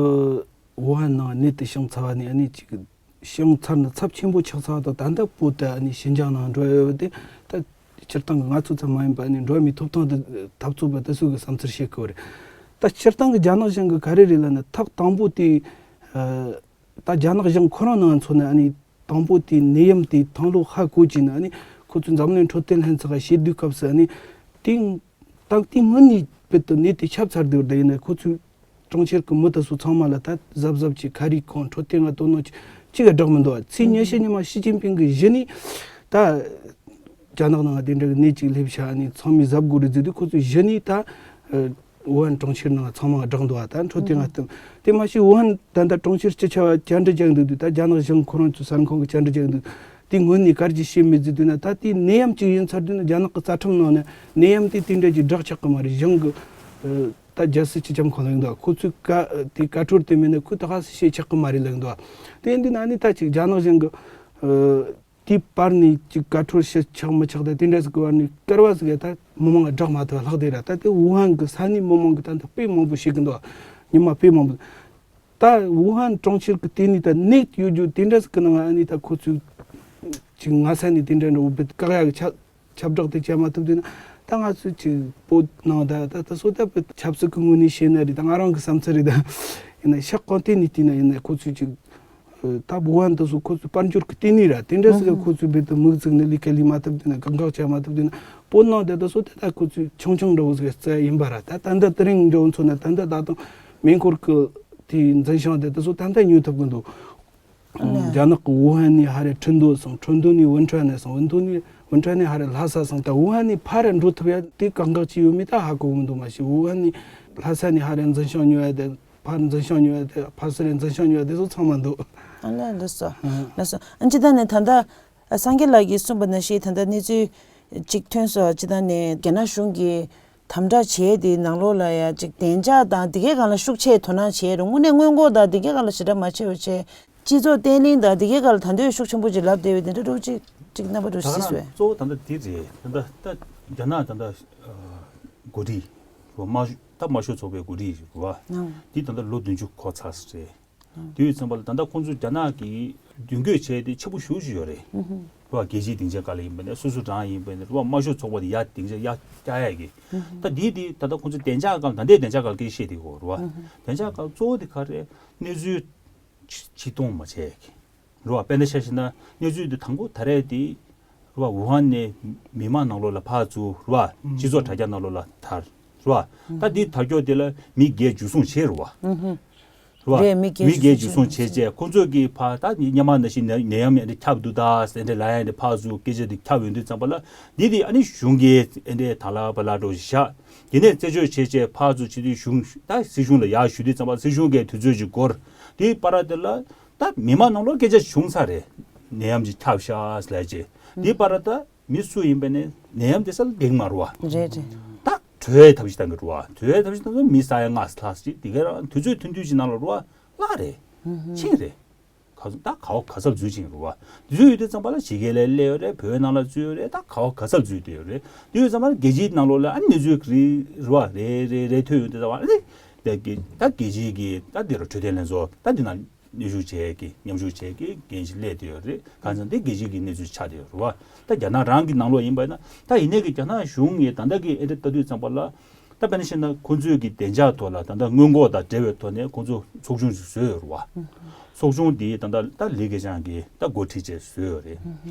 ཝུ་ཧན་ནང་ནད་དེ་བྱུང་ཚར་བ་ནས་ཨ་ནི་ཅིག་བྱུང་ཚར་ནས་ཚབས་ཆེན་པོ་ཆགས་ཚར་བ་དང་། ད་ལྟ་བོད་དེ་ཨ་ནི་ཤིན་ཅང་ནང་འགྲོ་ཡོད་པ་དེ་ད་སྤྱིར་བཏང་གི་ང་ཚོ་ཙམ་མ་ཡིན་པ་ཨ་ནི་འགྲོ་བ་མིའི་ཐོབ་ཐང་དེ་འཐབ་རྩོད་པ་དེ་ཚོ་གི་བསམ་ཚུལ་བཤད་དགོས་རེད། ད་སྤྱིར་བཏང་གི་རྒྱ་ནག་གཞུང་གི་ག་རེ་རེད་ལབ་ན། ཐག་དང་པོ་དེ་ཨ་ད་རྒྱ་ནག་གཞུང་ཁོ་རང་ནང་མཚོན་ན་ཨ་ནི་དང་པོ་དེ་ནད་ཡམས་དེ་ཐོན་ལུགས་ཧ་གོ་བྱས་ནས་ཨ་ནི་ཁོ་ཚོས་འཛམ་གླིང་འཕྲོད་བསྟེན་ལྷན་ཚོགས་ཀ་ཞེ་སྡུག་སྐབས་སུ་ཨ་ནི་དེ་ད་དེ་སྔོན་ནས་བོད་དུ་ནད་དེ་ཁྱབ་ཚར་དུས་ད་ཡིན་ན་ཁོ་ཚོས་གྲོང་ཁྱེར་གྱི་མི་དེ་ཚོ་ཚང་མ་ལ་ད་གཟབ་གཟབ་ཀྱིས་ཁ་རས་གོན། འཕྲོད་བསྟེན་ལ་དོ་སྣང་ཅིག་གཅིག་ག་བསྒྲགས་མི་འདུག་ཚེས་ཉི་ཤུ་ཉི་མ་ཞི་ཅིན་ཕིང་གིས་གཞི་ནས་ད་རྒྱ་ནག་ནང་དེ་འདྲ་གི་ནད་ཅིག་སླེབས་ཤག་ཨ་ནི་ཚང་མས་གཟབ་དགོས་རེད་ཟེར་དུས་ཁོ་ཚོས་གཞི་ནས་ད་ཝུ་ཧན་གྲོང་ཁྱེར་ནང་ཚང་མ་བསྒྲགས་འདུག་ད་འཕྲོད་བསྟེན་ལ་བསྟུན། དེ་མ་ཟད་ཝུ་ཧན་ད་ལྟ་གྲོང་ཁྱེར་སྤྱི་ཁྱབ་བཅར་འདྲི་རྒྱག་འདུག་དུས་ད་རྒྱ་ནག་གཞུང་ཁོ་རང་ཚོའི་གསར་ཁང་གི་བཅར་འདྲི་རྒྱག་འདུག་དེ་སྔོན་ནས་ག་རེ་ཅིག་བཤད་མེད་ཟེར་དུས་ན། ད་དེ་ནད་ཡམས་ཅིག་ཡིན་ཚར་དུས་ན་རྒྱ་ནག་གི་རྩ་ཁྲིམས་ནང་ནས་ནད་ཡམས་དེ་དེ་འདྲ་ཅིག་བསྒྲགས་ཆོག་གི་མ་རེད། གཞུང་གི་ད་རྒྱལ་སྲིད་སྤྱི་ཁྱབ་ཁང་ལ་ཡིན་འདུག་ཁོ་ཚོས་བཀའ་དེ་བཀའ་འཁྲོལ་དེ་མེད་ན་ཁོས་ད་ག་སེ་བཤད་ཆོག་གི་མ་རེད་ལབ་འདུག་དེ་ཡིན་དུས་ན་ནི་ད་ཅིག་རྒྱ་ནག་གཞུང་གི་དེའི་བར་ནས་ཅིག་བཀའ་འཁྲོལ་བྱེད་ཆོག་མི་ཆོག་དང་དེ་འདྲ་ཟིག་གི་བར་ནས་སྐར་བ་ཟིག་ག་ད་མི་མང་ལ་བསྒྲགས་མ་ཐུབ་པ་ལྷག་དེ་ར། ད་དེ་ཝུ་ཧན་གི་ས་གནས་མི་མང་གི་ད་ད་དཔེ་མང་པོ་ཤེས་གི་འདུག་ཉི་མ་དཔེ་མང་པོ། ད་ཝུ་ཧན་གྲོང་ཁྱེར་གི་དེ་ནས་ད་ནད་ཡོད་རྒྱུ་དེ་འདྲ་ཟིག་གི་ནང་ཨ་ནི་ད་ཁོ་ཚོས་ཅིག་སྔ་ས་ནས་དེ་འདྲ་འདྲ་བོ་བཀག་ཡ་གི་ཆ་ཁྱབ་བསྒྲགས་དེ་བྱས་མ་ཐུབ་དུས་ན། ད་ང་ཚོས་ཅིག་བོད་ནང་ད་ད་ད་སོ་ད་བོད་ཆབ་སྲིད་ཀྱི་ངོས་ནས་བཤད་ན་རེད། ད་ང་རང་གི་བསམ་ཚུལ་རེད། ད་ཡིན་ན་ཤག་གང་དེ་ནས་བལྟས་ན་ཡིན་ན་ཁོ་ཚོས་ཅིག་ད་བོད་དབང་དུ་སོང་ཁོ་ཚོའི་དཔལ་འབྱོར་གྱི་ལྟེ་གནས་ར་དེ་འདྲ་ཟིག་ག་ཁོ་ཚོས་རྦད་དེ་མིག་བཙུམ་ནས་ལས་ཀ་ལས་མ་ཐུབ་དུས་ན། དགག་དགག་བྱ་མ་ཐུབ་དུས་ན། བོད་ནང་དེ་ད་སོ་ད་ད་ཁོ་ཚོས་ཆུང་ཆུང་འདྲ་བོ་ཟིག་རྩ་ཡིན་པ་ར། ད་ད་ལྟ་དེ་རིང་འདྲ་བོ་མཚོན་ན། ད་ལྟ་ད་དུང་མེ་འཁོར་གྱི་དེའི་འཛིན་བྱང་དེ་ད་སོ་ད་ལྟ་ཉོ་ཐུབ་གི་འདུག་ཨ་ནི། རྒྱ་ནག་གི་ཝུ་ཧན་ནས་ཧ་རེ་ཁྲིན་ཏུའུ་སོང་། ཁྲིན་ཏུའུ་ནས་ཝུན་ཁྲོན་ནས་སོང་། ཝུན་ཏུའུ་ནས་ཝུན་ཁྲོན་ནས་ཧ་རེ་ལྷ་ས་སོང་། ད་ཝུ་ཧན་ནས་ཕར་ར་འགྲོ་ཐུབ་ཡ་དེ་གང་ག་ཅིག་ཡོད་མེད་ད་ཧ་གོ་གི་མི་འདུག་མ་གཞི་ཝུ་ཧན་ནས་ལྷ་ས་ནས་ཧ་རེ་འཛིན་བྱང་ཉོ་ཡ་དེ། ཕར་འཛིན་བྱང་ཉོ་ཡ་དེ། ཕར་ཚུར་རེ་འཛིན་བྱང་ཉོ་ཡ་དེ་ཚོ་ཚང་མ་འདུག་ཨ་ལས། ལགས་སོ། ཨ། ལགས་སོ། ཨ་ནི་སྤྱིར་བཏང་ནས་ད་ལྟ་སངས་རྒྱས་ལགས་ཀྱིས་གསུངས་པ་ནང་བཞིན་ད་ལྟ་གནས་ཚུལ་ཅིག་ཐོན་སོང་། སྤྱིར་བཏང་ནས་རྒྱ་ནག་གཞུང་གིས་དམ་དྲག་བྱས་དེའི་ནང་ལོགས་ལ་ཡ་ཅིག་བདེ་འཇགས་དང་དེ་གའི་སྒང་ལ་ཤུགས་ཆེ་དོ་སྣང་བྱས་རུང་དངོས་གནས་སྔོན་འགོག་དང་དེ་གའི་སྒང་ལ་ཞེ་དྲག་མ་བྱས་པ་བྱས། སྤྱི་ཚོགས་བརྟན་ལྷིང་དང་དེ་གའི་སྒང་ལ་ད་འདོད་ཤུགས་ཆེན་པོ་ཅིག་ལབ་བསྡད་པའི་དེ་འདྲ་འདྲ་བོ་ཅིག་ཅིག་རྣམ་པ་འདྲ་ད་ག་སྲིད་སོང་། གཙོ་བོ་ད་ལྟ་དེ་རེད། ད་ལྟ་ད་རྒྱ་ནག་ད་ལྟ་འགོ་ཁྲིད་རུ་དམར་ཤོག་ད་དམར་ཤོག་ཚོགས་པའི་འགོ་ཁྲིད་རེད་བ། ཨང་། འདི་ད་ལྟ་ལོ་བདུན་ཅུ་འཁོར་ཚར་ས་རེད། དེ་ཡོད་ཙམ་པ་ལ་ད་ལྟ་ཁོང་ཚོ་རྒྱ་ནག་གིས་མདུན་སྐྱོད་བྱས་ཏེ་ཆེན་པོ་ཞེ་པོ་ཅིག་ཡོད་རེད། རེད་བ། རྒྱལ་སྤྱིའི་སྡིངས་ཆ་སྒང་ལ་ཡིན་པ་ནས་སོ་སོ་རང་ཡིན་པ་ནས་རེད་བ། དམར་ཤོག་ཚོགས་པ་དེ་ཡར་སྡིངས་ཆ་ཡར་བཀྱག་ཡག་གི། ད་འདི་དེ་ད་ལྟ་ཁོང་ཚོ་བདེ་འཇགས་སྒང་ད་ལྟའི་བདེ་འཇགས་སྒང་སྐད་བཤད་དེ་གོ་རེད་བ། བདེ་འཇགས་སྒང་གཙོ་བོ་དེ་ག་རེ་གནས་ཚུལ་ཕྱི་གཏོང་མ་བྱས་ཡག་གི། རེད་བ། དཔེར་ན་ཆ་བཞག་ན་གནས་ཚུལ་འདི་དང་པོ་ད་རེས་དེ་རེད་བ། ཝུ་ཧན་ནས་མི་མང་ནང་ལོགས་ལ་ཕར་ཚུར་རེད་བ། སྤྱི་ཚོགས་དྲ་རྒྱ་ནང་ལོགས་ལ་དར་རེད་བ། ད་འདི་དར་ཀྱོག་དེ་ལ་མི་བརྒྱད་འཇུ་བཟུང་བྱས་རེད་བ། རེད་བ། རེད། མི་བརྒྱད་མི་བརྒྱད་འཇུ་བཟུང་བྱས་རྗེས་ཁོང་ཚོ་གིས་ཕར་ད་སྔོན་མ་ནང་བཞིན་ནད་ནད་ཡམས་ཨེ་འདྲ་ཁྱབ་འདུག་ད་ཟེར་ཨེ་འདྲ་ལབ་ཡག་འདི་ཕར་ཚུར་སྐད་ཆ་འདི་ཁྱབ་ཡོང་དུས་ཙམ་པ་ལ་འདི་དེ་ཨ་ནི་གཞུང་གིས་ཨེ་འདྲ་ད་ལ་བ་ལ་འགྲོ་བཞག་དེ་ནས་རྩད་གཅོད་བྱས་རྗེས་ཕར་ཚུར་བྱེད་དུས་གཞུང་ད་སྲིད་གཞུང་ལ་ཡར་ཞུ་དུས་ཙམ་པ་སྲིད་གཞུང་གིས་དུས་ཚོད་ཅིག་འགོར། དེའི་བར་དེ་ལ་ད་མི་མང་ནང་ལོགས་སྐད་ཆ་བྱུང་ཚར་རེད། ནད་ཡམས་ཅིག་ཁྱབ་ཤག་ལབ་རྗེས་དེའི་བར་ད་མི་སུ་ཡིན་པ་ནས་ནད་ཡམས་དེ་སར་འདེགས་མ་རུ་བ། རེད་རེད། ད་བྲོས་ཐབས་ཤིག་བཏང་གི་རུ་བ། བྲོས་ཐབས་ཤིག་བཏང་གི་མི་ས་ཡ་ལྔ་ལྷག་ཅིག་དེ་ག་རང་དུས་ཚོད་ཐུང་ཐུང་ཅིག་ནང་ལ་རུ་བ་བརླག་རེད། ཕྱིན་རེད། ག་ད་ག་བ་ག་ས་འཛུལ་ཕྱིན་རུ་བ། འཛུལ་ཡོད་དུས་ཙམ་པ་ལ་ཕྱི་རྒྱལ་ལ་སླེབས་ཡོད་རེད། བོད་ནང་ལ་འཛུལ་ཡོད་རེད། ད་ག་བ་ག་ས་འཛུལ་བསྡད་ཡོད་རེད། དེ་ཡོད་ཙམ་པ་ལ་རྒྱལ་སྤྱིའི་ནང་ལོགས་ལ་ཨ་ནི་འཛུལ་གི་རེད་རུ་བ། རེད་རེད་རེད། ཐོས་ཡོང་དུས་ཙམ་པ་ཨ་ནི་ད་རྒྱལ་ད་རྒྱལ་སྤྱིའི་གི་ད་དེ་རུ་འཕྲོད་བསྟེན་ལྷན་ཚོགས་ད་དེ་ནང་། གནོན་ཤུགས་བྱེད་ཀྱི་མཉམ་ཞུགས་བྱེད་ཀྱི་འགན་ཞིག་སླེབས་བསྡད་ཡོད་རེད། གང་ཟེར་ན་འདི་རྒྱལ་སྤྱི་གི་གནས་ཚུལ་ཆགས་བསྡད་ཡོད་རེད་བ། ད་རྒྱ་ནག་རང་གི་ནང་ལོགས་ཡིན་པ་ཡིན་ན་ད་ཡིན་ནའི་གི་རྒྱ་ནག་གཞུང་གིས་ད་ལྟ་གི་ཨེ་འདྲ་ལྟ་དུས་ཙམ་པ་ལ་ད་དཔེར་ན་བཤད་ན་ཁོང་ཚོའི་གི་བདེ་འཇགས་ཐོག་ལ་ད་ལྟ་སྔོན་འགོག་དང་འབྲེལ་བའི་ཐོག་ནས་ཁོང་ཚོ་ཚོགས་ཆུང་ཞིག་བཟོས་ཡོད་རེད་བ། ཚོགས་ཆུང་འདི་ད་ལྟ་ད་ལི་ཁེ་ཆང་གིས་ད་འགོ་ཁྲིད་བྱས་བཟོས་ཡོད་རེད།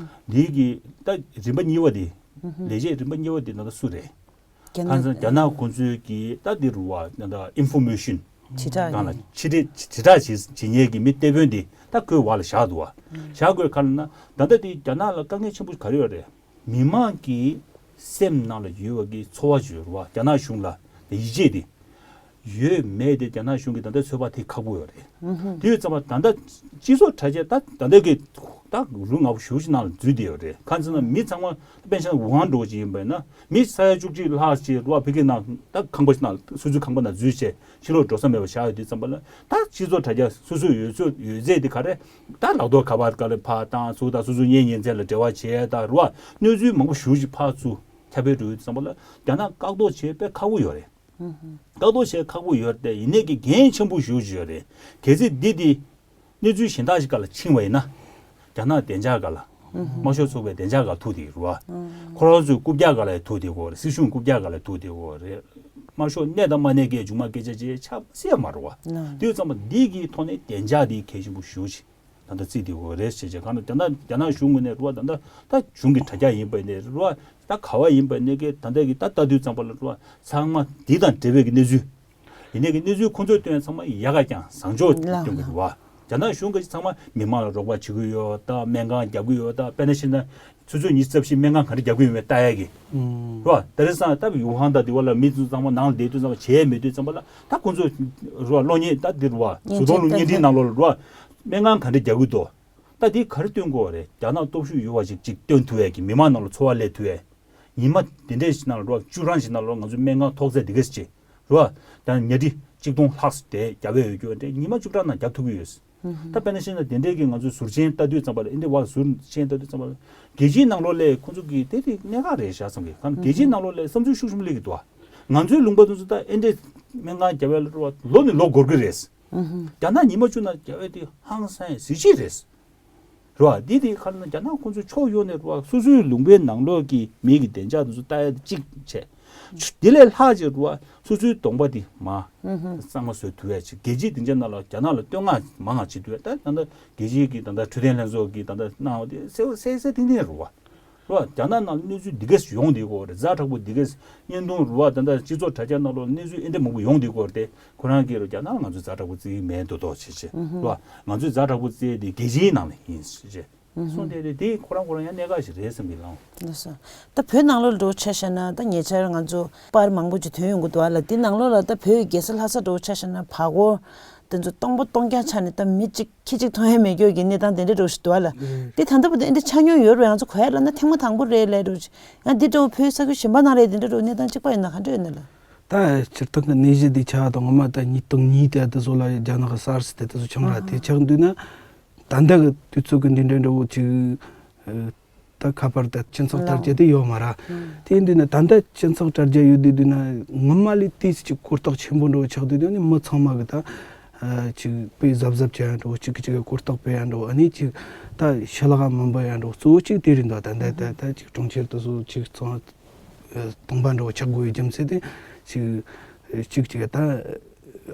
འདི་གི་ད་རིམ་པ་གཉིས་པ་འདི་ལས་བྱེད་རིམ་པ་གཉིས་པ་འདི་ད་ལྟ་སུ་རེད། རྒྱ་ནག་གང་ཟེར་རྒྱ་ནག་ཁོང་ཚོའི་གི་ད་འདི་རུ་བ་ད་ད་ཨིན་ཕོར་མེ་ཤིན་དྲིལ་བསྒྲགས་གང་ལ་ཡིན། ཕྱི་དྲིལ་དྲིལ་བསྒྲགས་བྱེད་བྱེད་མཁན་གྱི་མི་སྟེགས་དཔོན་འདི་ད་ཁོའི་འོག་ལ་བཞག་འདུག་བ། བཞག་དགོས་ག་རེ་ན་ད་ལྟ་འདི་རྒྱ་ནག་ལ་དཀའ་ངལ་ཆེན་པོ་ག་རེ་ཡོད་རེད། མི་མང་གི་སེམས་ནང་ལ་ཡོད་པ་གི་ཚོར་བ་ཅིག་ཡོད་རེད་བ། རྒྱ་ནག་གཞུང་ལ་ཡིད་ཆེས་འདི་ཡོད་མེད་དེ་རྒྱ་ནག་གཞུང་གིས་ད་ལྟ་ཚོད་དཔག་ཐེག་ཁག་པོ་ཡོད་རེད། དེ་ཡོད་ཙམ་པ་ད་ལྟ་སྤྱི་ཚོགས་དྲ་རྒྱ་ད་ད་ལྟ་གི་ད་ལུས་ངག་པོ་ཞེ་པོ་ཅིག་ནང་ལ་འཛུལ་བསྡད་ཡོད་རེད། གང་ཟེར་ན་མི་ཚང་མ་དཔེར་ན་ཆ་ན་ཝུ་ཧན་འདྲ་བོ་ཅིག་ཡིན་པ་ཡིན་ན་མི་ས་ཡ་བཅུ་གཅིག་ལྷག་ཅིག་རུ་བ་ཕ་གི་ནང་ད་ཁང་པ་ཞིག་ནང་སོ་སོའི་ཁང་པ་ནང་འཛུལ་བྱས་ཕྱི་ལོགས་འགྲོ་ས་མེད་པ་བཞག་ཡོད་དུས་ཙམ་པ་ལ་ད་སྤྱི་ཚོགས་དྲ་རྒྱ་སོ་སོའི་ཡོད་ཚད་ཡོད་ཚད་དེ་ག་རེ་ད་ལག་ཐོག་ཁ་པར་སྒང་ལ་ཕར་བཏང་ཚུར་ད་སོ་སོའི་གཉེན་ཉེ་ཚན་ལ་འབྲེལ་བ་བྱས་ད་རུ་བ་གནས་ཚུལ་མང་པོ་ཞེ་པོ་ཅིག་ཕར་ཚུར་ཁྱབ་སྤེལ་འགྲོ་ཡོད་དུས་ཙམ་པ་ལ་རྒྱ་ནག་བཀག་འགོག་བྱེད་དཔེ་ཁག་པོ་ཡོད་རེད། བཀག་འགོག་བྱེད་ཁག་པོ་ཡོད་རེད་དེ་ཡིན་ནའི་གི་འགན་ཆེན་པོ་ཞེ་པོ་ཅིག་ཡོད་རེད། གལ་སྲིད་འདི་དེ་གནས་ཚུལ་གཞན་དག་ཞིག་སྒང་ལ་ཕྱིན་པ་ཡིན་ན་རྒྱ་ནག་བདེ་འཇགས་སྒང་ལ་དམར་ཤོག་ཚོགས་པའི་བདེ་འཇགས་སྒང་ལ་ཐུག་བསྡད་ཀྱི་རེད་བ། ཁོ་རང་ཚོའི་རྐུབ་བཀྱག་སྒང་ལ་ཐུག་བསྡད་ཀྱི་ཡོད་རེད། སྲིད་གཞུང་རྐུབ་བཀྱག་སྒང་ལ་ཐུག་བསྡད་ཀྱི་ཡོད་རེད། དམར་ཤོག་གནས་དང་མ་གནས་ཀྱི་མཇུག་མ་སྐད་ཆ་ཅིག་ཆགས་སྲིད་ཡ་མ་རེད་བ། དེ་ཡོད་ཙམ་པ་འདི་གི་ཐོག་ནས་བདེ་འཇགས་འདི་གལ་ཆེན་པོ་ཞེ་པོ་ཅིག་ད་ལྟ་རྩིས་དེ་གོ་རེད་ཟེར་བྱས་གང་ལ་རྒྱ་ནག་རྒྱ་ནག་གཞུང་ངོས་ནས་རུ་བ་ད་ལྟ་ད་གཞུང་གི་དྲ་རྒྱ་ཡིན་པ་ནས་རུ་བ་ད་ག་བ་ཡིན་པ་ནས་ཀྱི་ད་ལྟ་གི་ད་ལྟ་དུས་ཙམ་པ་ལ་རུ་བ་ཚང་མ་འདི་དང་འབྲེལ་བའི་གི་གནས་ཚུལ་ཡིན་ནའི་གི་གནས་ཚུལ་ཁོང་ཚོས་བཏོན་ཚང་མ་ཡག་ག་ཀྱང་བཟང་ཕྱོགས་ལགས་སྟོན་གི་འདུག་བ། རྒྱ་ནག་གཞུང་གི་ཚང་མ་མི་མང་ལ་རོགས་པ་བྱེད་ཀྱི་ཡོད་ད་སྨན་ཁང་རྒྱག་གི་ཡོད་ད་དཔེར་ན་བཤད་ན་ཆུ་ཚོད་ཉི་ཤུ་རྩ་བཞི་སྨན་ཁང་ག་འདྲ་རྒྱག་གི་ཡོད་མེད་ལྟ་ཡ་གི་རུ་བ་ད་རེས་སང་ད་ཝུ་ཧན་ད་དེ་བ་ལ་མི་ཚོ་ཚང་མ་ནང་ལ་བསྡད་དུས་ཙམ་པ་བྱས་མེད་དུས་ཙམ་པ་ལ་ད་ཁོང་ཚོ་རུ་བ་གློག་བརྙན་ད་འདི་རུ་བ་བཟོ་ཚོང་བརྙན་འཕྲིན་ནང་ལོགས་ལ་རུ་བ་སྨན་ཁང་ག་འདྲ་རྒྱག་གི་འདུག་ད་འདི་ག་རེ་སྟོན་དགོས་རེད། རྒྱ་ནག་སྟོབས་ཤུགས་ཡོད་པ་ཞིག་ཅིག་སྟོན་ཐུབ་ཡས་ཀྱི་མི་མང་ནང་ལ་ཚོར་བ་སླེབས་ཐུབ་ཡས། ཉི་མ་དེ་འདྲས་ཞིག་ནང་ལ་རོ་བཅུ་གྲངས་ཞིག་ནང་ལ་ང་ཚོའི་སྨན་ཁང་ཐོག་ཚད་འདི་གས་ཅིག་རོ་ད་ཉལ་ཁྲི་གཅིག་སྟོང་ལྷག་ཙམ་དེ་རྒྱབ་ཡས་ཡོད་རྒྱུ་འདྲས་ཉི་མ་བཅུ་གྲངས་ནང་རྒྱབ་ཐུབ་ཀྱི་ཡོད། ད་དཔེར་ན་བཤད་ན་དེ་འདྲས་ཀྱི་ང་ཚོའི་ཟུར་མཆན་ལྟ་དུས་ཙམ་པ་ལ་ཨིན་དེ་བ་ཟུར་མཆན་ལྟ་དུས་ཙམ་པ་ལ་རྒྱལ་སྤྱིའི་ནང་ལོགས་ལས་ཁོང་ཚོ་གི་དེ་དེ་གནད་འགག་རེད་ཤག་བསམ་གི་གང་རྒྱལ་སྤྱིའི་ནང་ལོགས་ལས་བསམ་ཚུལ་ཤུགས་ཆེན་པོ་སླེབས་ཀྱི་འདུག་ཨ། ང་ཚོའི་ལུང་པ་དེ་ཚོ་ད་ཨིན་དེ་སྨན་ཁང་རྒྱབ་ཡས་ལ་རོ་ལོ་ནས་ལོ་འགོར་གི་རེད། རྒྱ་ནག་ཉི་མ་བཅུ་ནང་རྒྱབ་ཡས་དེ་ཧང་སང་གཟི་བརྗིད་རེད། རེད་བ། འདི་དེ་ག་རེ་ན་རྒྱ་ནག་ཁོང་ཚོ་ཕྱོགས་ཡོངས་ནས་རེད་བ། སོ་སོའི་ལུང་པའི་ནང་ལོགས་ཀྱི་མི་གི་བདེ་འཇགས་དེ་ཚོ་ལྟ་ཡ་དེ་གཅིག་བྱས། དེ་ལས་ལྷག་ཅིག་རེད་བ། སོ་སོའི་གདོང་པ་དེ་མ་གཙང་མ་བཟོ་ཐུབ་ཡ་ཅིག་རྒྱལ་སྤྱིའི་སྡིངས་ཆ་ནང་ལ་རྒྱ་ནག་ལ་བསྟོད་བསྔགས་མང་བ་བྱེད་ཐུབ་ཡ་ད་ད་ལྟ་རྒྱལ་སྤྱིའི་གི་ད་ལྟ་འཕྲོད་བསྟེན་ལྷན་ཚོགས་ཀྱི་ད་ལྟ་གནང་བ་དེ་གསལ་པོ་གསལ་གསལ་ཐིང་ཐིང་རེད་བ། རེད་བ། རྒྱ་ནག་ནང་གནས་ཚུལ་འདི་གས་ཡོང་བསྡད་ཀྱི་ཡོད་རེད། ཛ་དྲག་པོ་འདི་གས་བརྙན་ཐུང་རེད་བ། ད་ལྟ་སྤྱི་ཚོགས་དྲ་རྒྱ་ནང་ལོགས་གནས་ཚུལ་ཨེ་འདྲ་མང་པོ་ཡོང་བསྡད་ཀྱི་ཡོད་རེད་དེ། ཁོ་རང་གིས་རོ་རྒྱ་ནག་ང་ཚོས་ཛ་དྲག་པོ་བརྩི་གི་མེད་མདོག་མདོག་བྱེད་བྱེད་རེད་བ། ང་ཚོས་ཛ་དྲག་པོ་བརྩི་ཡས་དེ་རྒྱལ་སྤྱིའི་ནང་ལ་ཡིན་ཞེས་བྱས་གསུངས་བསྡད་རེད། དེ་ཁོ་རང་ཁོ་རང་ཡང་གནད་འགག་ཞིག་རེད་བསམ་གྱི་ལགས། ལགས་སོ། ད་བོད་ནང་ལོགས་ལ་འགྲོ་ཆ་བཞག་ན་ད་ཉེ་ཆར་ང་ཚོ་པར་མང་པོ་ཅིག་ཐོན་ཡོང་གི་འདུག་ཨ་ལ། དེ་ནང་ལོགས་ལ་ད་བོད་ཀྱི་རྒྱལ་ས་ལྷ་ས་འགྲོ་ཆ་བཞག་ན་བར་སྐོར་དེ་ཚོ་སྟོང་པ་སྟོང་རྐྱང་ཆགས་ནས་ད་མི་གཅིག་ཁྱི་གཅིག་མཐོང་ཡ་མེད་སྐྱོ་གི་གནས་སྟངས་དེ་འདྲ་འགྲོ་ཞིག་འདུག་ཨ་ལ། དེ་ད་ལྟ་བར་དུ་ཨེ་འདྲ་ཆགས་མྱོང་ཡོད་རེད། ང་ཚོ་གོ་ཡ་ལ་ན་ཐེངས་མ་དང་པོ་རེད་ལས་འགྲོ་ཅིག་ཡང་འདི་འདྲ་བོ་བོད་ས་ཁུལ་གཞན་པ་ནང་ལ་འདི་འདྲ་འགྲོ་གནས་སྟངས་གཅིག་པ་ཡིན་ན་ག་འདྲ་ཡོད་ན་ལ། ད་སྤྱིར་བཏང་གི་ནད་གཞི་འདི་ཆགས་དང་ངོ་མ་ད་ཉིས་སྟོང་གཉིས་དེ་དེ་ཚོ་ལ་རྒྱ་ནག་གི་སཱར་སི་དེ་དེ་ཚོ་ཆགས་ར་དེ་ཆགས་འདུག་ན། ད་ལྟ་གི་དུས་ཚོད་ཀྱི་འདི་འདྲ་འདྲ་བོ་ཅིག་ད་ཁ་པར་ད་སྤྱི་ཚོགས་དྲ་རྒྱ་དེ་ཡོད་མ་ར། དེ་འདུག་ན་ད་ལྟ་སྤྱི་ཚོགས་དྲ་རྒྱ་ཡོད་དུས་འདུག་ན་ངོ་མ་ལས་དེ་ཅིག་གོ་རྟོགས་ཆེན་པོ་འདྲ་བོ་ཆགས་དུས་འདུག་ནི་མི་ཚང་མ་གི་ད་ ཨ་ཅིག་དཔེ་གཟབ་གཟབ་བྱེད་ཡ་འདྲ་བོ། གཅིག་གིས་གཅིག་ག་གོ་རྟོགས་སྤེལ་ཡ་འདྲ་བོ། ཨ་ནི་ཅིག་ད་ཞི་ལྷག་མ་འབུལ་ཡ་འདྲ་བོ། གཙོ་བོ་གཅིག་དེ་རེད་འདུག་ད་ལྟ་ད་ད་ཅིག་གྲོང་ཁྱེར་དེ་ཚོ་ཅིག་ཚང་སྟོང་པ་འདྲ་བོ་ཆགས་དགོས་པའི་རྒྱུ་མཚན་དེ། ཅིག་གཅིག་གཅིག་ད་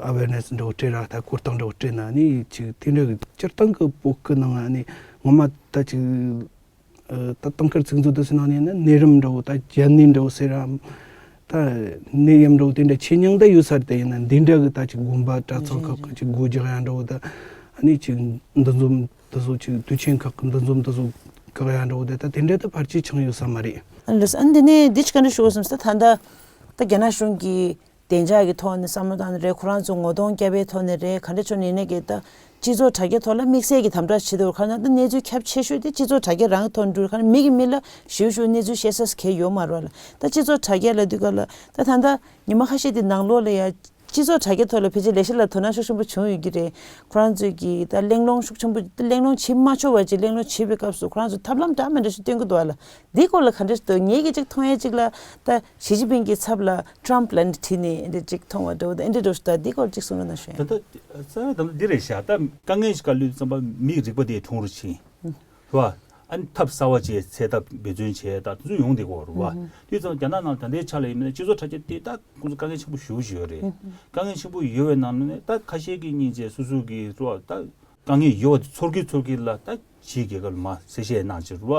ཨ་ཝེར་ནེ་སི་འདྲ་བོ་སྤྲད་ར། ད་གོ་རྟོགས་འདྲ་བོ་སྤྲད་ན། ཨ་ནི་ཅིག་དེ་འདྲ་གི་སྤྱིར་བཏང་གི་བོད་སྐད་ནང་ཨ་ནི་ངོ་མ་ད་ཅིག་ཨ་ད་དུང་དཀར་ཚིག་མཛོད་དུ་ཟེར་ནང་ནས་ན་གནས་རིམ་འདྲ་བོ། ད་རྒྱ་གནས་འདྲ་བོ་ཟེར་རམ། ད་གནས་ཡུམ་འདྲ་བོ་དེ་འདྲ་ཆེ་མྱིང་ད་ཡོད་ས་རེད། དེ་ཡིན་ན་འདི་འདྲ་གི་ད་ཅིག་དགོན་པ་གྲྭ་ཚང་ཁག་གི་ཅིག་སྒོ་རྒྱག་ཡ་འདྲ་བོ། ད་ཨ་ནི་ཅིག་འདུ་འཛོམས་དེ་ཚོ་ཅིག་དུས་ཆེན་ཁག་གི་འདུ་འཛོམས་དེ་ཚོ་བཀག་ཡ་འདྲ་བོ། དེ་ད་དེ་འདྲ་ད་ཕལ་ཆེར་བྱུང་ཡོད་ས་མ་རེད། ཨ་ལགས་སོ། ཨ་འདི་ནས་འདི་ཅིག་ག་འདྲ་ཞུ་དགོས་བསམ་ས། ད་ད་ད་རྒྱ་ནག་གཞུང་གིས་བདེ་འཇགས་ཀྱི་ཐོག་ནས་བསམ་བློ་བཏང་ནས་རེད། ཁོ་རང་ཚོ་ངོ་གདོང་བསྐྱབ་པའི་ཐོག་ནས་རེད། ག་འདྲ་བྱུང་ནས་ནས་ཀྱི་ད་སྤྱི་ཚོགས་དྲ་རྒྱ་ཐོག་ལ་དམིགས་བསལ་གྱི་དམ་དྲག་བྱེད་འདུག་ཁ་ན་ད་གནས་ཚུལ་ཁྱབ་ཆེ་ཤོས་དེ་སྤྱི་ཚོགས་དྲ་རྒྱ་རང་གི་ཐོག་འགྲོ་ཁ་ན་མི་གི་མི་ལ་ཞུ་ཞུ་གནས་ཚུལ་བཤད་ས་གལ་ཡོད་མ་རེད་ལ། ད་སྤྱི་ཚོགས་དྲ་རྒྱ་ལ་དུས་སྐབས་ལ་ད་ད་ད་ཉི་མ་ཁ་ཤས་དེ་ནང་ལོགས་ལ་ཡ་སྤྱི་ཚོགས་དྲ་རྒྱ་ཐོག་ལ་ཕལ་ཆེར་ལས་བྱེད་ལ་དོ་སྣང་ཤུགས་ཆེན་པོ་བྱུང་ཡོད་ཀྱི་རེད། ཁོ་རང་ཚོས་ཀྱི་ད་གླེང་སློང་ཤུགས་ཆེན་པོ། ད་གླེང་སློང་བྱེད་མ་ཆོག་པ་ཅིག་གླེང་སློང་བྱེད་པའི་སྐབས་སུ་ཁོ་རང་ཚོས་ཐབས་ལམ་འདྲ་མི་འདྲ་ཞིག་སྟོན་གྱི་འདུག་ལ། འདི་སྐོར་ལ་ག་འདྲ་ཞིག་འདུག་ངེད་ཀྱིས་ཅིག་མཐོང་ཡས་ཅིག་ལ་ད་ཞི་ཅིན་ཕིང་གི་ཚབ་ལ་ཊམ་ཕ་ལ་འདི་བྲིས་ནས་འདི་ཅིག་མཐོང་བ་འདྲ་བོ་དང་འདི་འདྲ་འདྲ་ཞིག་འདུག་འདི་སྐོར་ཅིག་གསུང་རོགས་གནང་ཞུ་ཡ། ད་ལྟ་རྩ་བའི་ད་ལྟ་འདི་རེད་ཤག་ད་དཀའ་ངལ་ཞིག་ག་ལུས་ཙམ་པ་མི་རིག་པ་དེ་གྲུང་རུ་ཕྱིན། རེད་བ། ཨ་ནི་ཐབས་གསར་བ་བྱས། ཚད་ཐབས་འབད་བརྩོན་བྱས། ད་དེ་ཚོ་ཡོང་བསྡད་ཀྱི་ཡོད་རེད་བ། དེ་ཙམ་རྒྱ་ནག་ནང་ད་ལྟའི་ཆ་ལ་ཡིན་ན་སྤྱི་ཚོགས་དྲ་རྒྱ་དེ་ད་ཁོང་ཚོ་དཀའ་ངལ་ཆེན་པོ་ཞེ་པོ་ཞིག་ཡོད་རེད། དཀའ་ངལ་ཆེན་པོ་ཡོད་པའི་ནང་ནས་ད་ཁ་ཤས་ཀྱིས་སྙིང་རྗེ། སོ་སོ་གི་རེད་བ། ད་དཀའ་ངལ་ཡོད་པ་དེ་ཚོར་གི་ཚོར་གི་ལ་ད་ཕྱིའི་རྒྱལ་ཁབ་ལ་མར་གསལ་བཤད་གནང་བྱས་རེད་བ།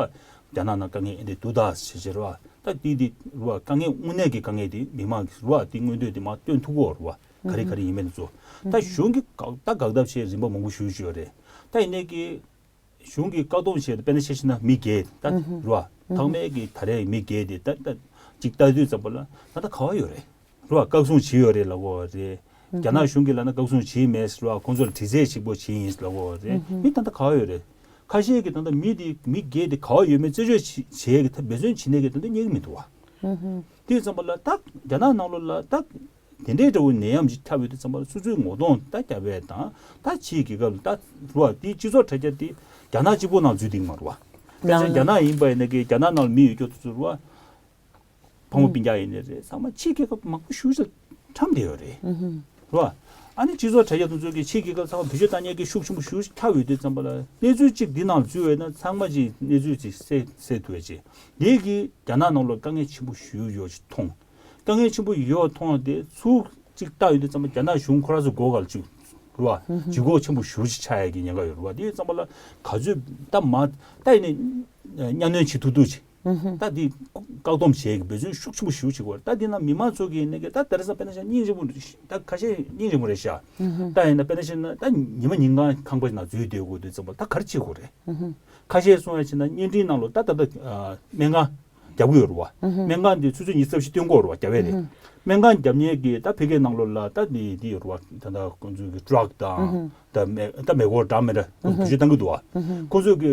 རྒྱ་ནག་ནང་དཀའ་ངལ་ཨེ་འདྲ་འདུག་ད་ཟེར་བྱས་རེད་བ། ད་དེ་དེ་རེད་བ། དཀའ་ངལ་དངོས་གནས་ཀྱི་དཀའ་ངལ་དེ་མི་མང་གི་རེད་བ། དེ་མངོན་འདོད་དེ་མར་སྟོན་ཐུབ་ཀྱི་ཡོད་རེད་བ། ག་རེ་ག་རེ་ཡིན་མིན་དེ་ཚོ། ད་གཞུང་གིས་དགག་ད་དགག་ཐབས་བྱས་རིམ་པ་མང་པོ་ཞུ་བཞིན་ཡོད་རེད། ད་ཡིན་ནའི་གི་གཞུང་གིས་བཀག་སྡོམ་བྱས་ཏེ། དཔེར་ན་ཆ་བཞག་ན་མི་བརྒྱད་ད་རེད་བ། ཐོག་མའི་གི་ད་རེས་མི་བརྒྱད་དེ་ད་ད་ཅིག་ལྟ་དུས་ཙམ་པ་ལ་ད་ལྟ་ག་པར་ཡོད་རེད། རེད་བ། བཀག་སྲུང་བྱས་ཡོད་རེད་ལབ་ཀྱི་ཡོད་རེད། རྒྱ་ནག་གཞུང་གིས་ལབ་ན་བཀག་སྲུང་བྱས་མེད་ཟེར་བ། ཁོང་ཚོར་དྲི་རྩད་གཅིག་པོ་བྱས་ཡིན་ལབ་ཀྱི་ཡོད་རེད། མི་ད་ལྟ་ག་པར་ཡོད་རེད། ཁ་ཤས་ཀྱིས་ད་ལྟ་མི་དེ་མི་བརྒྱད་དེ་ག་པར་ཡོད་མེད་རྩད་གཅོད་བྱེད་བྱེད་ཀྱི་ད་འབད་བརྩོན་བྱེད་ནས་ཀྱི་ད་ལྟ་རྙེད་ཀྱི་མི་འདུག་བ། དེ་ཙམ་པ་ལ་ད་རྒྱ་ནག་ནང་ལོགས་ལ་ད་དེ་འདྲའི་འདྲ་བོ་ནད་ཡམས་ཅིག་ཁྱབ་ཡོད་དུས་ཙམ་པ་ལ་སོ་སོའི་ངོ་གདོང་ད་རྒྱབ་པ་དང་། ད་ཕྱིའི་རྒྱལ་ཁབ་ལ་ད་རེད་བ། དེའི་སྤྱི་ཚོགས་དྲ་རྒྱ་དེ་རྒྱ་ནག་གཅིག་པོ་ནང་འཛུལ་བསྡད་ཀྱི་མ་རེད་བ། དཔེར་ན་རྒྱ་ནག་ཡིན་པ་ཡིན་ན་ཀྱི་རྒྱ་ནག་ནང་ལ་མི་ཡོད་རྒྱུ་དེ་ཚོ་རེད་བ། ཕ་མ་སྤུན་ཀྱག་ཡིན་ནའི་རེད། ཚང་མ་ཕྱིའི་རྒྱལ་ཁབ་མང་པོ་ཞེ་པོ་ཅིག་ལ་འཁྱམས་བསྡད་ཡོད་རེད། རེད་བ། ཨ་ནི་སྤྱི་ཚོགས་དྲ་རྒྱ་དེ་ཚོ་གིས་ཕྱིའི་རྒྱལ་ཁབ་ཚང་མ་བེད་སྤྱོད་བཏང་མཁན་གྱི་ཤུགས་ཆེན་པོ་ཞེ་པོ་ཅིག་ཁྱབ་ཡོད་དུས་ཙམ་པ་ལ། གནས་ཚུལ་གཅིག་འདི་ནང་འཛུལ་བས་ན་ཚང་མ་གྱིས་གནས་ཚུལ་ཅིག་གསལ་གསལ་ཐུབ་པ་བྱས། འདི་གིས་རྒྱ་ནག་ནང་ལོགས་དཀའ་ངལ་ཆེན་པོ་ཞེ་པོ་ཅིག་མཐོང་། དཀའ་ངལ་ཆེན་པོ་ཡོད་མཐོང་སྟེ་ཚུར་གཅིག་ལྟ་ཡོང་དུས་ཙམ་པ་རྒྱ་ནག་གཞུང་ཁོ་རང་ཚོ་མགོ་སྒང་ལ་ཅིག་རེད་བ། ལྗིད་ཁོག་ཆེན་པོ་ཞེ་པོ་ཅིག་ཆགས་ཡག་གི་ཉེན་ཁ་ཡོད་རེད་བ། དེ་ཡོད་ཙམ་པ་ལ་ག་ཚོད་ད་མ་ད་ཡིན་ནའི་གཉའ་གནོན་བྱེད་ཐུབ་ཐུབ་ཅིག་ད་འདི་བཀག་སྡོམ་བྱེད་ཀྱི་འབད་བརྩོན་ཤུགས་ཆེན་པོ་ཞེ་པོ་ཅིག་དགོས་རེད། ད་འདི་ནང་མི་མང་ཚོ་གིས་ནས་ཀྱི་ད་དེ་རིང་སང་དཔེར་ན་ཆ་སྙིང་རྗེ་མོ་རེད། ད་ཁ་ཤས་སྙིང་རྗེ་མོ་རེད་ཤག་ད་ཡིན་ན་དཔེར་ན་ཆ་ན་ད་ཉི་མ་ཉིན་གང་ཁང་པ་ནང་འཛུལ་སྡོད་དགོས་དུས་ཙམ་པ་ད་ག་རེ་བྱེད་དགོས་རེད། ཁ་ཤས་གསུང་ཡ་བྱས་ན་བརྙན་འཕྲིན་ནང་ལོགས་ད་ད་ལྟ་ཨ་སྨན་ཁང་རྒྱབ་ཀྱི་ཡོད་རེད་བ། སྨན་ཁང་འདི་ཆུ་ཚོད་ཉི་ཤུ་རྩ་བཞི་སྟོན་གྱི་ཡོད་རེད་བ། རྒྱབ་ཡས་རེད། སྨན་ཁང་རྒྱབ་མཁན་གྱི་ད་ཕ་གིའི་ནང་ལོགས་ལ་ད་འདི་འདི་ཡོད་རེད་བ། ད་ད་ཁོང་ཚོའི་གི་ཊག་དང་། ད་མེ་ད་མེ་འཁོར་འདྲ་མི་འདྲ་ཁོ་ཚོ་བེད་སྤྱོད་གཏང་གི་འདུག་བ། ཁོ་ཚོས་གི་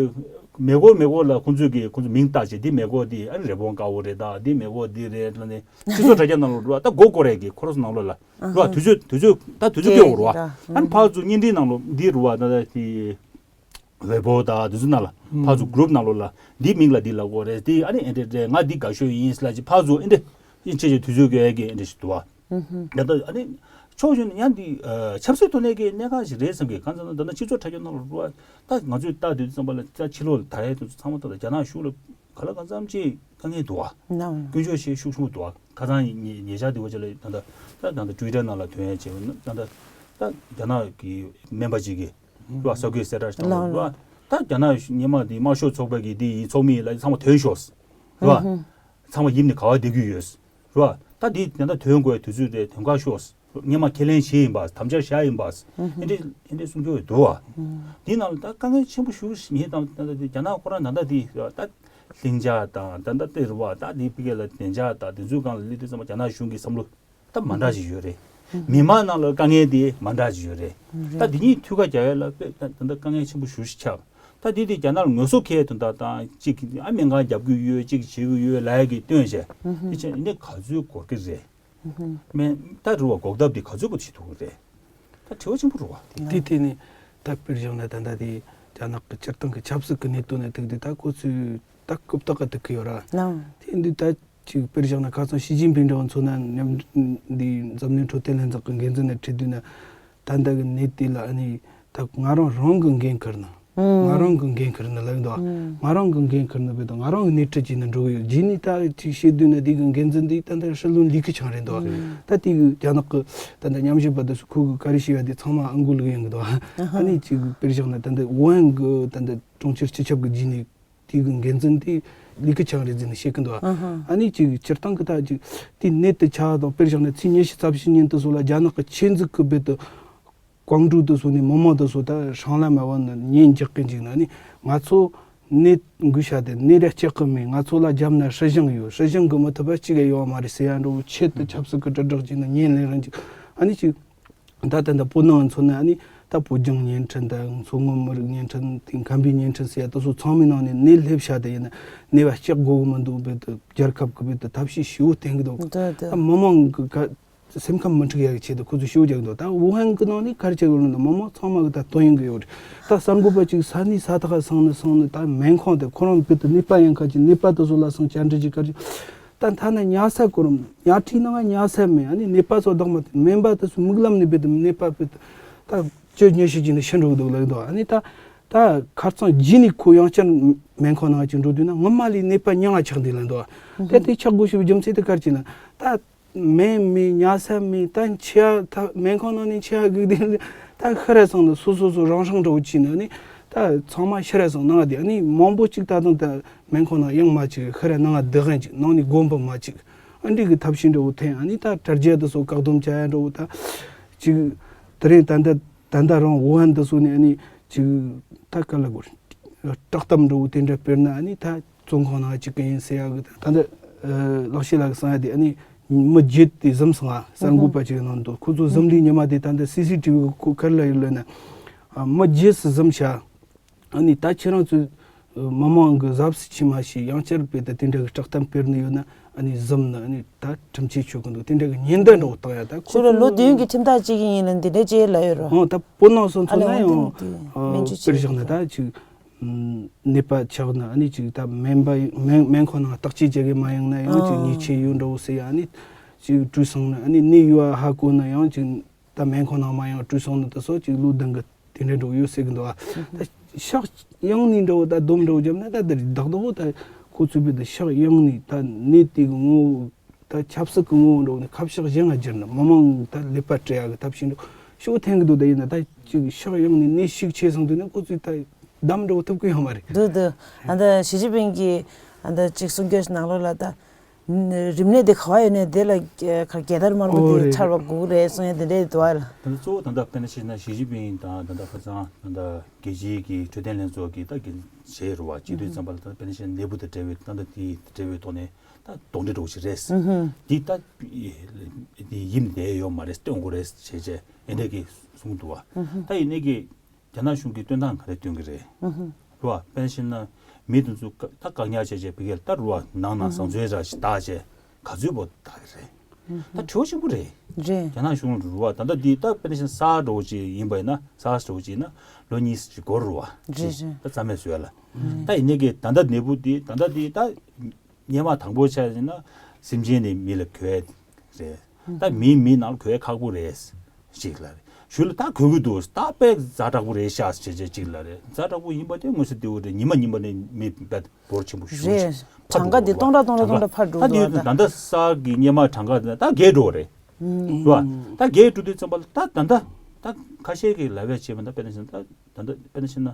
མེ་འཁོར་མེ་འཁོར་ལ་ཁོ་ཚོས་གི་ཁོ་ཚོ་མིང་བཏགས་བྱས། འདི་མེ་འཁོར་འདི་ཨ་ནི་རི་བོང་དཀར་པོ་རེད། ད་འདི་མེ་འཁོར་འདི་རེད་ལབ་ནས་སྤྱི་ཚོགས་དྲ་རྒྱ་ནང་ལ་རེད་བ། ད་མགོ་སྐོར་ཡས་གི་ཁོ་རང་ཚོ་ནང་ལོགས་ལ་རེད་བ། དུས་ཚོད་དུས་ཚོད་ད་དུས་ཚོད་སྐྱེལ་དགོས་རེད་བ། ཨ་ནི་ཕར་ཚུར་བརྙན་འཕྲིན་ནང་ལོགས་འདི་རེད་བ། ད་ད་དེ་ཝེ་པོ་ད་དེ་ཚོ་ནང་ལ་ཕར་ཚུར་གུ་རུབ་ནང་ལོགས་ལ་འདི་མིང་ལ་འདི་ལབ་དགོས་རེད། དེ་ཨ་ནི་ཨེ་འདྲ་རེད། ང་འདི་དགའ་ཤོས་ཡིན་ལབ་ཅིག་ཕར་ཚུར་ཨེ་འདྲ་ཡིན་བྱས་བྱས་དུས་ཚོད་སྐྱེལ་ཡས་གི་ཨེ་འདྲ་ཞིག་འདུག་བ། ད་ལྟ་ཨ་ནི་ཕྱོགས་གཞན་ནས་ཡང་འདི་ཨ་ཆབ་སྲིད་ཐོག་ནས་ཀྱི་གནད་འགག་ཞིག་རེད་བསམ་གི། གང་ཟེར་ན་ད་ལྟ་སྤྱི་ཚོགས་དྲ་རྒྱ་ནང་ལ་རེད་བ། ད་ང་ཚོས་ལྟ་དུས་ཙམ་པ་ལ་ད་ཕྱི་ལོགས་ལ་ད་ཡས་དུས་ཚང་མ་ད་ལྟ་རྒྱ་ནག་གཞུང་ལ་ག་ལ་གང་འཚམ་ཅིག་དཀའ་ངལ་འདུག་བ། ནའོ། སྐྱོན་བརྗོད་བྱེད་ཤུགས་ཆེན་པོ་འདུག་བ། ཁ་སང་ཉེ་ཉེ་ཆར་དེ་བ་ཅིག་ལ་ད་ལྟ་ད་ད་ལྟ་ཊུའི་ཊར་ནང་ལ་ཐོན་ཡས་བྱས་ད་ལྟ་ད་རྒྱ་ནག་གི་སྨན་པ་ཅིག་གིས་རེད་བ། གསར་འགོད་གསལ་བསྒྲགས་ཞིག་བཏང་ལགས་རེད་བ། ད་རྒྱ་ནག་སྔོན་མ་དེ་དམར་ཤོག་ཚོགས་པ་གི་དེ་ཡིན་ཚོགས་མི་ཡིན་ལབ་ཚང་མ་ཐོན་ཤོག་རེད་བ། ཚང་མ་ཡིབ་ནས་ག་པར་བསྡད་ཀྱི་ཡོད། རེད་བ། ད་འདི་ད་ལྟ་ཐོན་དགོས་དུས་ཚོད་རེད། ཐོན་ཁ་ཤོག་སྔོན་མ་ཁས་ལེན་བྱས་ཡིན་པ། དམ་བཅའ་བཞག་ཡིན་པ། ཨེ་འདྲ་ཨེ་འདྲ་གསུང་རྒྱུ་འདུག་བ། འདི་ནང་ལ་ད་དཀའ་ངལ་ཆེན་པོ་ཞེ་པོ་ཞིག་ངས་ད་ད་ད་རྒྱ་ནག་ཁོ་རང་ད་ལྟ་འདི་ད་ལྷིང་འཇགས་དང་ད་ལྟ་དེ་རེད་བ། ད་འདི་ཕ་གི་ལ་བདེ་འཇགས་དང་དེ་ཚོའི་སྒང་ལ་སླེབས་དུས་ཙམ་པ་རྒྱ་ནག་གཞུང་གི་བསམ་བློ་ད་མ་འདྲ་ཞིག་ཡོད་རེད། མི་མང་ནང་ལ་དཀའ་ངལ་དེ་མ་འདྲ་ཞིག་ཡོད་རེད། ད་འདི་གཉིས་ཐུག་ཁ་རྒྱག་ཡ་ལ་དཔེ་ད་ད་ལྟ་དཀའ་ངལ་ཆེན་པོ་ཞེ་པོ་ཞིག་ཆགས། ད་འདི་དེ་རྒྱ་ནག་ལ་ངོ་སོ་ཁེལ་དོན་དག་དང་གཅིག་ཨ་སྨན་ཁང་རྒྱབ་ཀྱི་ཡོད། གཅིག་བྱེད་ཀྱི་ཡོད་ལབ་ཡ་གི་སྟོན་བྱས། དེ་ཆེ་ནས་ག་ཚོད་འགོར་གི་རེད། སྨན་ད་རེད་བ། འགོག་ཐབས་དེ་ག་ཚོད་པོ་བྱེད་ཐུབ་ཀྱི་རེད། ད་དྲི་བ་ཆེན་པོ་རེད་བ། དེ་དེ་ནས་ད་དཔེར་བཞག་ན་ད་ལྟ་དེ་རྒྱ་ནག་གི་སྤྱིར་བཏང་གི་ཆབ་སྲིད་ཀྱི་གནད་དོན་ནས་ཐུག་དུས་ད་ཁོ་ཚོས་ད་རྐུབ་སྟེགས་ཀ་ཐུག་གི་ཡོད་ར། ནའོ། དེ་འདི་ད་ཅིག་དཔེར་བཞག་ན་ཁ་སང་ཞི་ཅིན་ཕིང་འདྲ་བ་མཚོན་ན་མཉམ་འདི་འཛམ་གླིང་འཕྲོད་བསྟེན་ལྷན་ཚོགས་ཀྱི་འགན་འཛིན་ནས་ཁྲིད་དུས་ན། ད་ལྟ་གི་ནད་དེ་ལ་ཨ་ནི་ད་ང་རང་རང་གི་འགན་འཁུར་ན། ང་རང་གི་འགན་འཁུར་ན་ལབ་འདུག་ང་རང་གི་འགན་འཁུར་ན་བས་ད་ང་རང་གི་སྣེ་ཁྲིད་བྱས་ནས་འགྲོ་གི་ཡོད། རྗེས་ནས་ད་ཅིག་བཤད་དུས་ན་དེ་གི་འགན་འཛིན་དེ་ད་ལྟ་ཧྲི་ལུན་ལི་ཁི་ཆང་རེད་འདུག་ད་དེ་གི་རྒྱ་ནག་གི་ད་ལྟ་ཉམས་ཞིབ་པ་དེ་ཚོ་ཁོ་གི་ག་རེ་བཤད་ཡ་དེ་ཚང་མ་ཨང་གུ་ལུག་ཡིན་གི་འདུག་ཨ་ནི་ཅིག་དཔེར་བཞག་ན་ད་ལྟ་ཝུ་ཧན་གི་ད་ལྟ་གྲོང་ཁྱེར་སྤྱི་ཁྱབ་གི་རྗེས་ནས། དེ་གི་འགན་འཛིན་དེ་ལི་ཁི་ཆང་རེད་ཟེར་ནས་བཤད་ཀྱི་འདུག་ཨ་ནི་ཅིག་སྤྱིར་བཏང་གི་ད་ཅིག་དེ་ནད་དེ་ཆགས་དང་དཔེར་བཞག་ན་ཚེས་ཉི་ཤུ་རྩ་བཞི་ཉིན་དུ་སོགས་ལ་རྒྱ་ནག་གི་ཆེས་འཛུགས་ཀྱི་བེད་དུ་ཀོང་ཀྲུའུ་དུ་སོགས་ནས་མི་མང་དུ་སོགས་ད་ཧྲང་ལ་མ་བ་ནི་ཉེན་རྒྱག་གི་འཇུག་ན་ནི་ང་ཚོ་ནད་འགོས་བྱ་དེ་ནད་ར་སྐྱེག་གི་མེད། ང་ཚོ་ལ་རྒྱབ་ན་སྲིད་གཞུང་ཡོད། སྲིད་གཞུང་གི་མི་ཐུབ་པ་གཅིག་ཡ་ཡོད་མ་རེད་ཟེར་ཡ་འགྲོ་བོ་ཆེད་དུ་ཆབ་སྲིད་ཀྱི་དྲིལ་བསྒྲགས་བྱས་ན་ཉེན་ལེན་རང་ཅིག་ཨ་ནི་ཅིག་ད་ལྟ་འདི་བོད་ནང་མཚོན་ན་ཨ་ནི་ད་བོད་ལྗོངས་བརྙན་འཕྲིན་དང་མཚོ་སྔོན་མི་རིགས་བརྙན་འཕྲིན་དེ་ཁམས་པའི་བརྙན་འཕྲིན་ཟེར་ཡ་དེ་ཚོ་ཚང་མའི་ནང་ནས་ནད་སླེབས་བྱ་དེ་ཡིན་ན་ནད་པ་སྐྱེག་དགོས་གི་མི་འདུག་བོད་དུ་རྒྱལ་ཁབ་ཀྱི་བོད་དུ་ཐབས་ཤེས་ཞེ་པོ་བསྟེན་གི་འདུག་འདི་འདི་ད་མི་མང་གི་ཀ་སེམས་ཁམས་མི་འཁྲུག་ཡ་གི་ཆེད་དུ་ཁོ་ཚོས་ཞེ་པོ་རྒྱག་གི་འདུག་ད་ཝུ་ཧན་གི་ནང་ནས་ག་རེ་བྱེད་གི་ཡོད་ན་མི་མང་ཚང་མ་གི་ད་དོན་ཡིན་གི་ཡོད་རེད། ད་གསར་འགོད་པ་ཅིག་ས་གནས་ས་ཐག་སོང་ནས་སོང་ནས་ད་སྨན་ཁང་དེ་ཁོ་རང་བོད་དུ་ནད་པ་ཡིན་ཁ་ཅིག་ནད་པ་དེ་ཚོ་ལ་སོང་བཅར་འདྲི་ཅིག་ག་རེ་ད་ཐ་ན་ཉལ་ས་གོ་རིམ་ཉལ་ཁྲིའི་ནང་ང་ཉལ་ས་མེད། ཨ་ནི་ནད་པ་ཚོ་བདག་མ་སྨན་པ་དེ་ཚོ་མིག་ལམ་ནས་བོད་དུ་ནད་པ་བོད་དུ་ད་བཅོ་ཉེ་ཤོས་ཀྱི་ནི་ཤི་འགྲོ་གི་འདུག་ལབ་འདུག་ཨ་ནི་ད་ད་ཁ་རྩང་རྗེས་ནས་ཁོ་ཡང་བསྐྱར་སྨན་ཁང་ནང་ཅིག་འགྲོ་དུས་ན་སྔོན་མ་ལས་ནད་པ་ཉུང་ང་ཆགས་འདུག་ལབ་འདུག་དེ་དེ་ཆགས་དགོས་ཞེས་པའི་རྒྱུ་མཚན་དེ་ག་རེ་ཅིག་ན་ད་སྨན་མེད། ཉལ་ས་མེད། ད་འཆི་ཡ་ད་སྨན་ཁང་ནང་ནས་འཆི་ཡ་གི་དེ་ད་ཤི་ར་སོང་ནས་སོ་སོ་སོ་རང་སྲང་འགྲོ་བྱས་ནས་ཨ་ནི་ད་ཚང་མ་ཤི་ར་སོང་ནང་དེ་ཨ་ནི་མང་པོ་ཅིག་ད་དུང་ད། སྨན་ཁང་ནང་ཡང་མ་ཅིག་ཤི་ར་ནང་བསྡད་མཁན་ཅིག་ནང་ནས་སྒོམ་པ་མ་ཅིག་ཨ་འདྲི་གི་ཐབས་ཤེས་འདྲ་བོ་འཐེན། ཨ་ནི་ད་དྲ་རྒྱ་དེ་ཚོ་བཀག་སྡོམ་བྱ་ཡ་འདྲ་བོ་ད་ཅིག་དེ་རིང་ད་ལྟ་ད་ལྟ་རང་ཝུ་ཧན་དེ་ཚོ་ནས་ཨ་ནི་ཅིག་ད་ག་ལ་གོ་བཀྲག་གཏམ་འདྲ་བོ་དེ་འདྲ་སྤེལ་ན་ཨ་ནི་ད་བཙོན་ཁང་ནང་ཅིག་གི་ཡིན་ཟེར་ཡ་གི་ད་ལྟ་ལག་ཤེས་ལག་གསང་ཡ་དེ་ཨ་ནི་མི་བརྒྱད་དེ་གཟིམས་སོང་ང་གསར་འགོད་པ་ཅིག་ནང་དུ་ཁོ་ཚོ་གཟིམས་ལུགས་ཉི་མ་དེ་ད་ལྟ་སི་སི་ཊི་བི་གི་ཁོ་ག་རེ་ལ་ཡོད་ལབ་ན་མི་བརྒྱད་སུ་གཟིམས་བྱ། ཨ་ནི་ད་ཁྱེད་རང་ཚོས་མི་མང་གི་གཟབ་གཟབ་བྱེད་མ་ཤེས་ཡང་བསྐྱར་བོད་དུ་དེ་འདྲ་གི་བཀྲག་གཏམ་སྤེལ་ནི་ཡོད་ན་ཨ་ནི་གཟིམ་ནི་ཨ་ནི་ད་ཁྲིམས་ཆད་གཅོད་གི་འདུག་དེ་འདྲ་གི་ཉེན་བརྡ་འདྲ་བོ་བཏང་ཡ་ད་ཁོ་ཚོ་ལ་ལོ་བདུན་གྱི་ཁྲིམས་ཐག་བཅད་ཀྱི་ཡིན་ལ་འདི་འདྲ་བྱས་ལ་ཡོད་རོ། ཨོ་ད་བོད་ནང་སོང་ཚོ་ཨ་ལས་ན་ཡང་དེ་མེན་ཅི་དཔེར་བཞག་ན་ད་ཅིག་ནད་པ་ཆགས་ན་ཨ་ནི་ཅིག་ད་སྨན་པ་སྨན་སྨན་ཁང་ནང་བརྟག་དཔྱད་བྱེད་གི་མ་ཡོང་ན་ཡང་ཅིག་ཉེས་ཆད་ཡོད་འདྲ་བོ་ཟེར་ཡ་ཨ་ནི་ཅིག་བྲོས་སོང་ན་ཨ་ནི་ནད་ཡོད་ཧ་གོ་ན་ཡང་ཅིག་ད་སྨན་ཁང་ནང་མ་ཡང་བྲོས་སོང་ནི་ད་སོགས་ཅིག་ལོ་བདུན་གི་དེ་འདྲ་འགྲོ་ཡོད་ཟེར་གི་འདུག་ཨ། ད་ཕྱོགས་ཡོངས་ནས་འགྲོ་ད་སྡོམ་འགྲོ་བརྒྱབ་ན་ད་དེ་རེད་བདག་བདག་པོ་ད་ཁོ་ཚོས་བོད་དུ་ཕྱོགས་ཡོངས་ནས་ད་ནད་དེ་གི་ངོ་བོ་ད་ཆབ་སྲིད་གི་ངོ་བོ་འགྲོ་ནས་ཁ་ཕྱོགས་གཞན་ལ་བསྒྱུར་ན་མི་མང་ད་ཀླད་པ་བཀྲུ་ཡ་གི་ཐབས་ཤེས་འགྲོ་ཤུགས་འཐེན་གི་འདུག་ད་ཡིན་ན་ད་ཅིག་ཕྱོགས་ཡོངས་ནས་ནད་ཤུགས་ཆེ་སོང་དུས་ན་ཁོ་ཚོས་ད་བདམས་འགྲོ་ཐུབ་གི་ཡོད་མ་རེད། འདུག་འདུག་ཨ་ད་ཞི་ཅིན་ཕིང་གིས་ཨ་ད་ཅིག་གསུང་སྐྱོད་ནང་ལོགས་ལ་ད། རིམས་ནད་དེ་ག་བ་ཡོད་ནས་དེ་ལ་ཁ་རྒྱལ་དར་དམར་པོ་ཨོ་དེ་རེད། འཕྱར་བ་དགོས་རེད་གསུང་ཡ་དེ་འདྲས་འདུག་ཨ་ལ། ད་ལྟ་གཙོ་བོ་ད་ལྟ་དཔེར་ན་བཤད་ན་ཞི་ཅིན་ཕིང་དང་ད་ལྟ་ཁ་སང་ད་ལྟ་རྒྱལ་སྤྱིའི་གི་འཕྲོད་བསྟེན་ལྷན་ཚོགས་ཀྱི་ད་གི་བྱས་རུ་བ་སྤྱི་འཐུས་ཙམ་པ་ལ་ད་དཔེར་ན་བཤད་ན་ནད་འབུ་དང་འབྲེལ་བའི་ད་ལྟ་དེ་འབྲེལ་བའི་ཐོག་ནས་ད་གདོན་འདྲེ་འདྲ་བོ་ཞིག་རེད། འདི་ད་དེ་ཡིན་བསྡད་ཡོད་མ་རེད་སྟོན་དགོས་རེད་བྱས་བྱས་ཨེ་འདྲས་ཀྱི་གསུངས་འདུག་བ། ད་ཡིན་ནའི་གི་རྒྱ་ནག་གཞུང་གིས་སྟོན་སྟངས་ག་རེ་སྟོན་གྱི་རེད། རེད་བ། དཔེར་ན་བཤད་ན་མི་དེ་ཚོ་ཀ་ད་བཀག་ཉར་བྱས་བྱས་ཕ་གིར་ད་རུ་བ་ནང་ན་བཟང་ཚོའི་ར་ཞིག་བཏགས་བྱས་ག་ཚོད་པོ་བཏགས་ཀྱི་རེད། ད་བྲེལ་བ་ཆེན་པོ་རེད། རེད། རྒྱ་ནག་གཞུང་རུ་བ་ད་ལྟ་འདི་ད་དཔེར་ན་བཤད་ན་སར་འདྲ་བོ་ཅིག་ཡིན་པ་ཡིན་ན་སར་འདྲ་བོ་ཅིག་ཡིན་ན་ལོ་གཉིས་ཅིག་འགོར་རུ་བ་ཅིག་རེད་རེད། ད་རྩ་མེད་བཟོས་ལ། ད་ཡིན་ནའི་གི་ད་ལྟ་ནད་འབུ་འདི་ད་ལྟ་འདི་ད། སྔོན་མ་དང་པོ་ཆ་ཡིན་ན་སེམས་ཅན་ནི་མི་ལ་འགོས་རེད། ད་མི་མི་ནང་ལ་འགོས་ཁག་པོ་རེད། ཅིག་ལ་རེད། ཞུ་ལ་ད་འགོས་ཀྱི་འདུག་ད་དཔེ་ཛ་དྲག་པོ་རེད་ཤག་ཅེས་ཅེས་ཅིག་ལ་རེད། ཛ་དྲག་པོ་ཡིན་པ་དེ་མངོན་གསལ་དོད་པོ་རེད། ཉི་མ་ཉི་མ་ནས་མི་དཔེ་འབོར་ཆེན་པོ་ཞུ་རེད། ཅིག་གྲངས་ཀ་འདི་སྟོང་ཕྲག་སྟོང་ཕྲག་སྟོང་ཕྲག་འཕར་འགྲོ་ད་འདུག་ད་ད་ལྟ་ས་གི་སྔོན་མ་གྲངས་ཀ་དེ་ད་རྒས་འགྲོ་བ་རེད། རེད་བ། ད་རྒས་འགྲོ་དུས་ཙམ་པ་ལ་ད་ད་ད་ད་ཁ་ཤས་ཀྱིས་ལབ་ཡ་བྱས་པ་ད་དཔེར་ན་བཤད་ན་ད་ད་ལྟ་དཔེར་ན་བཤད་ན་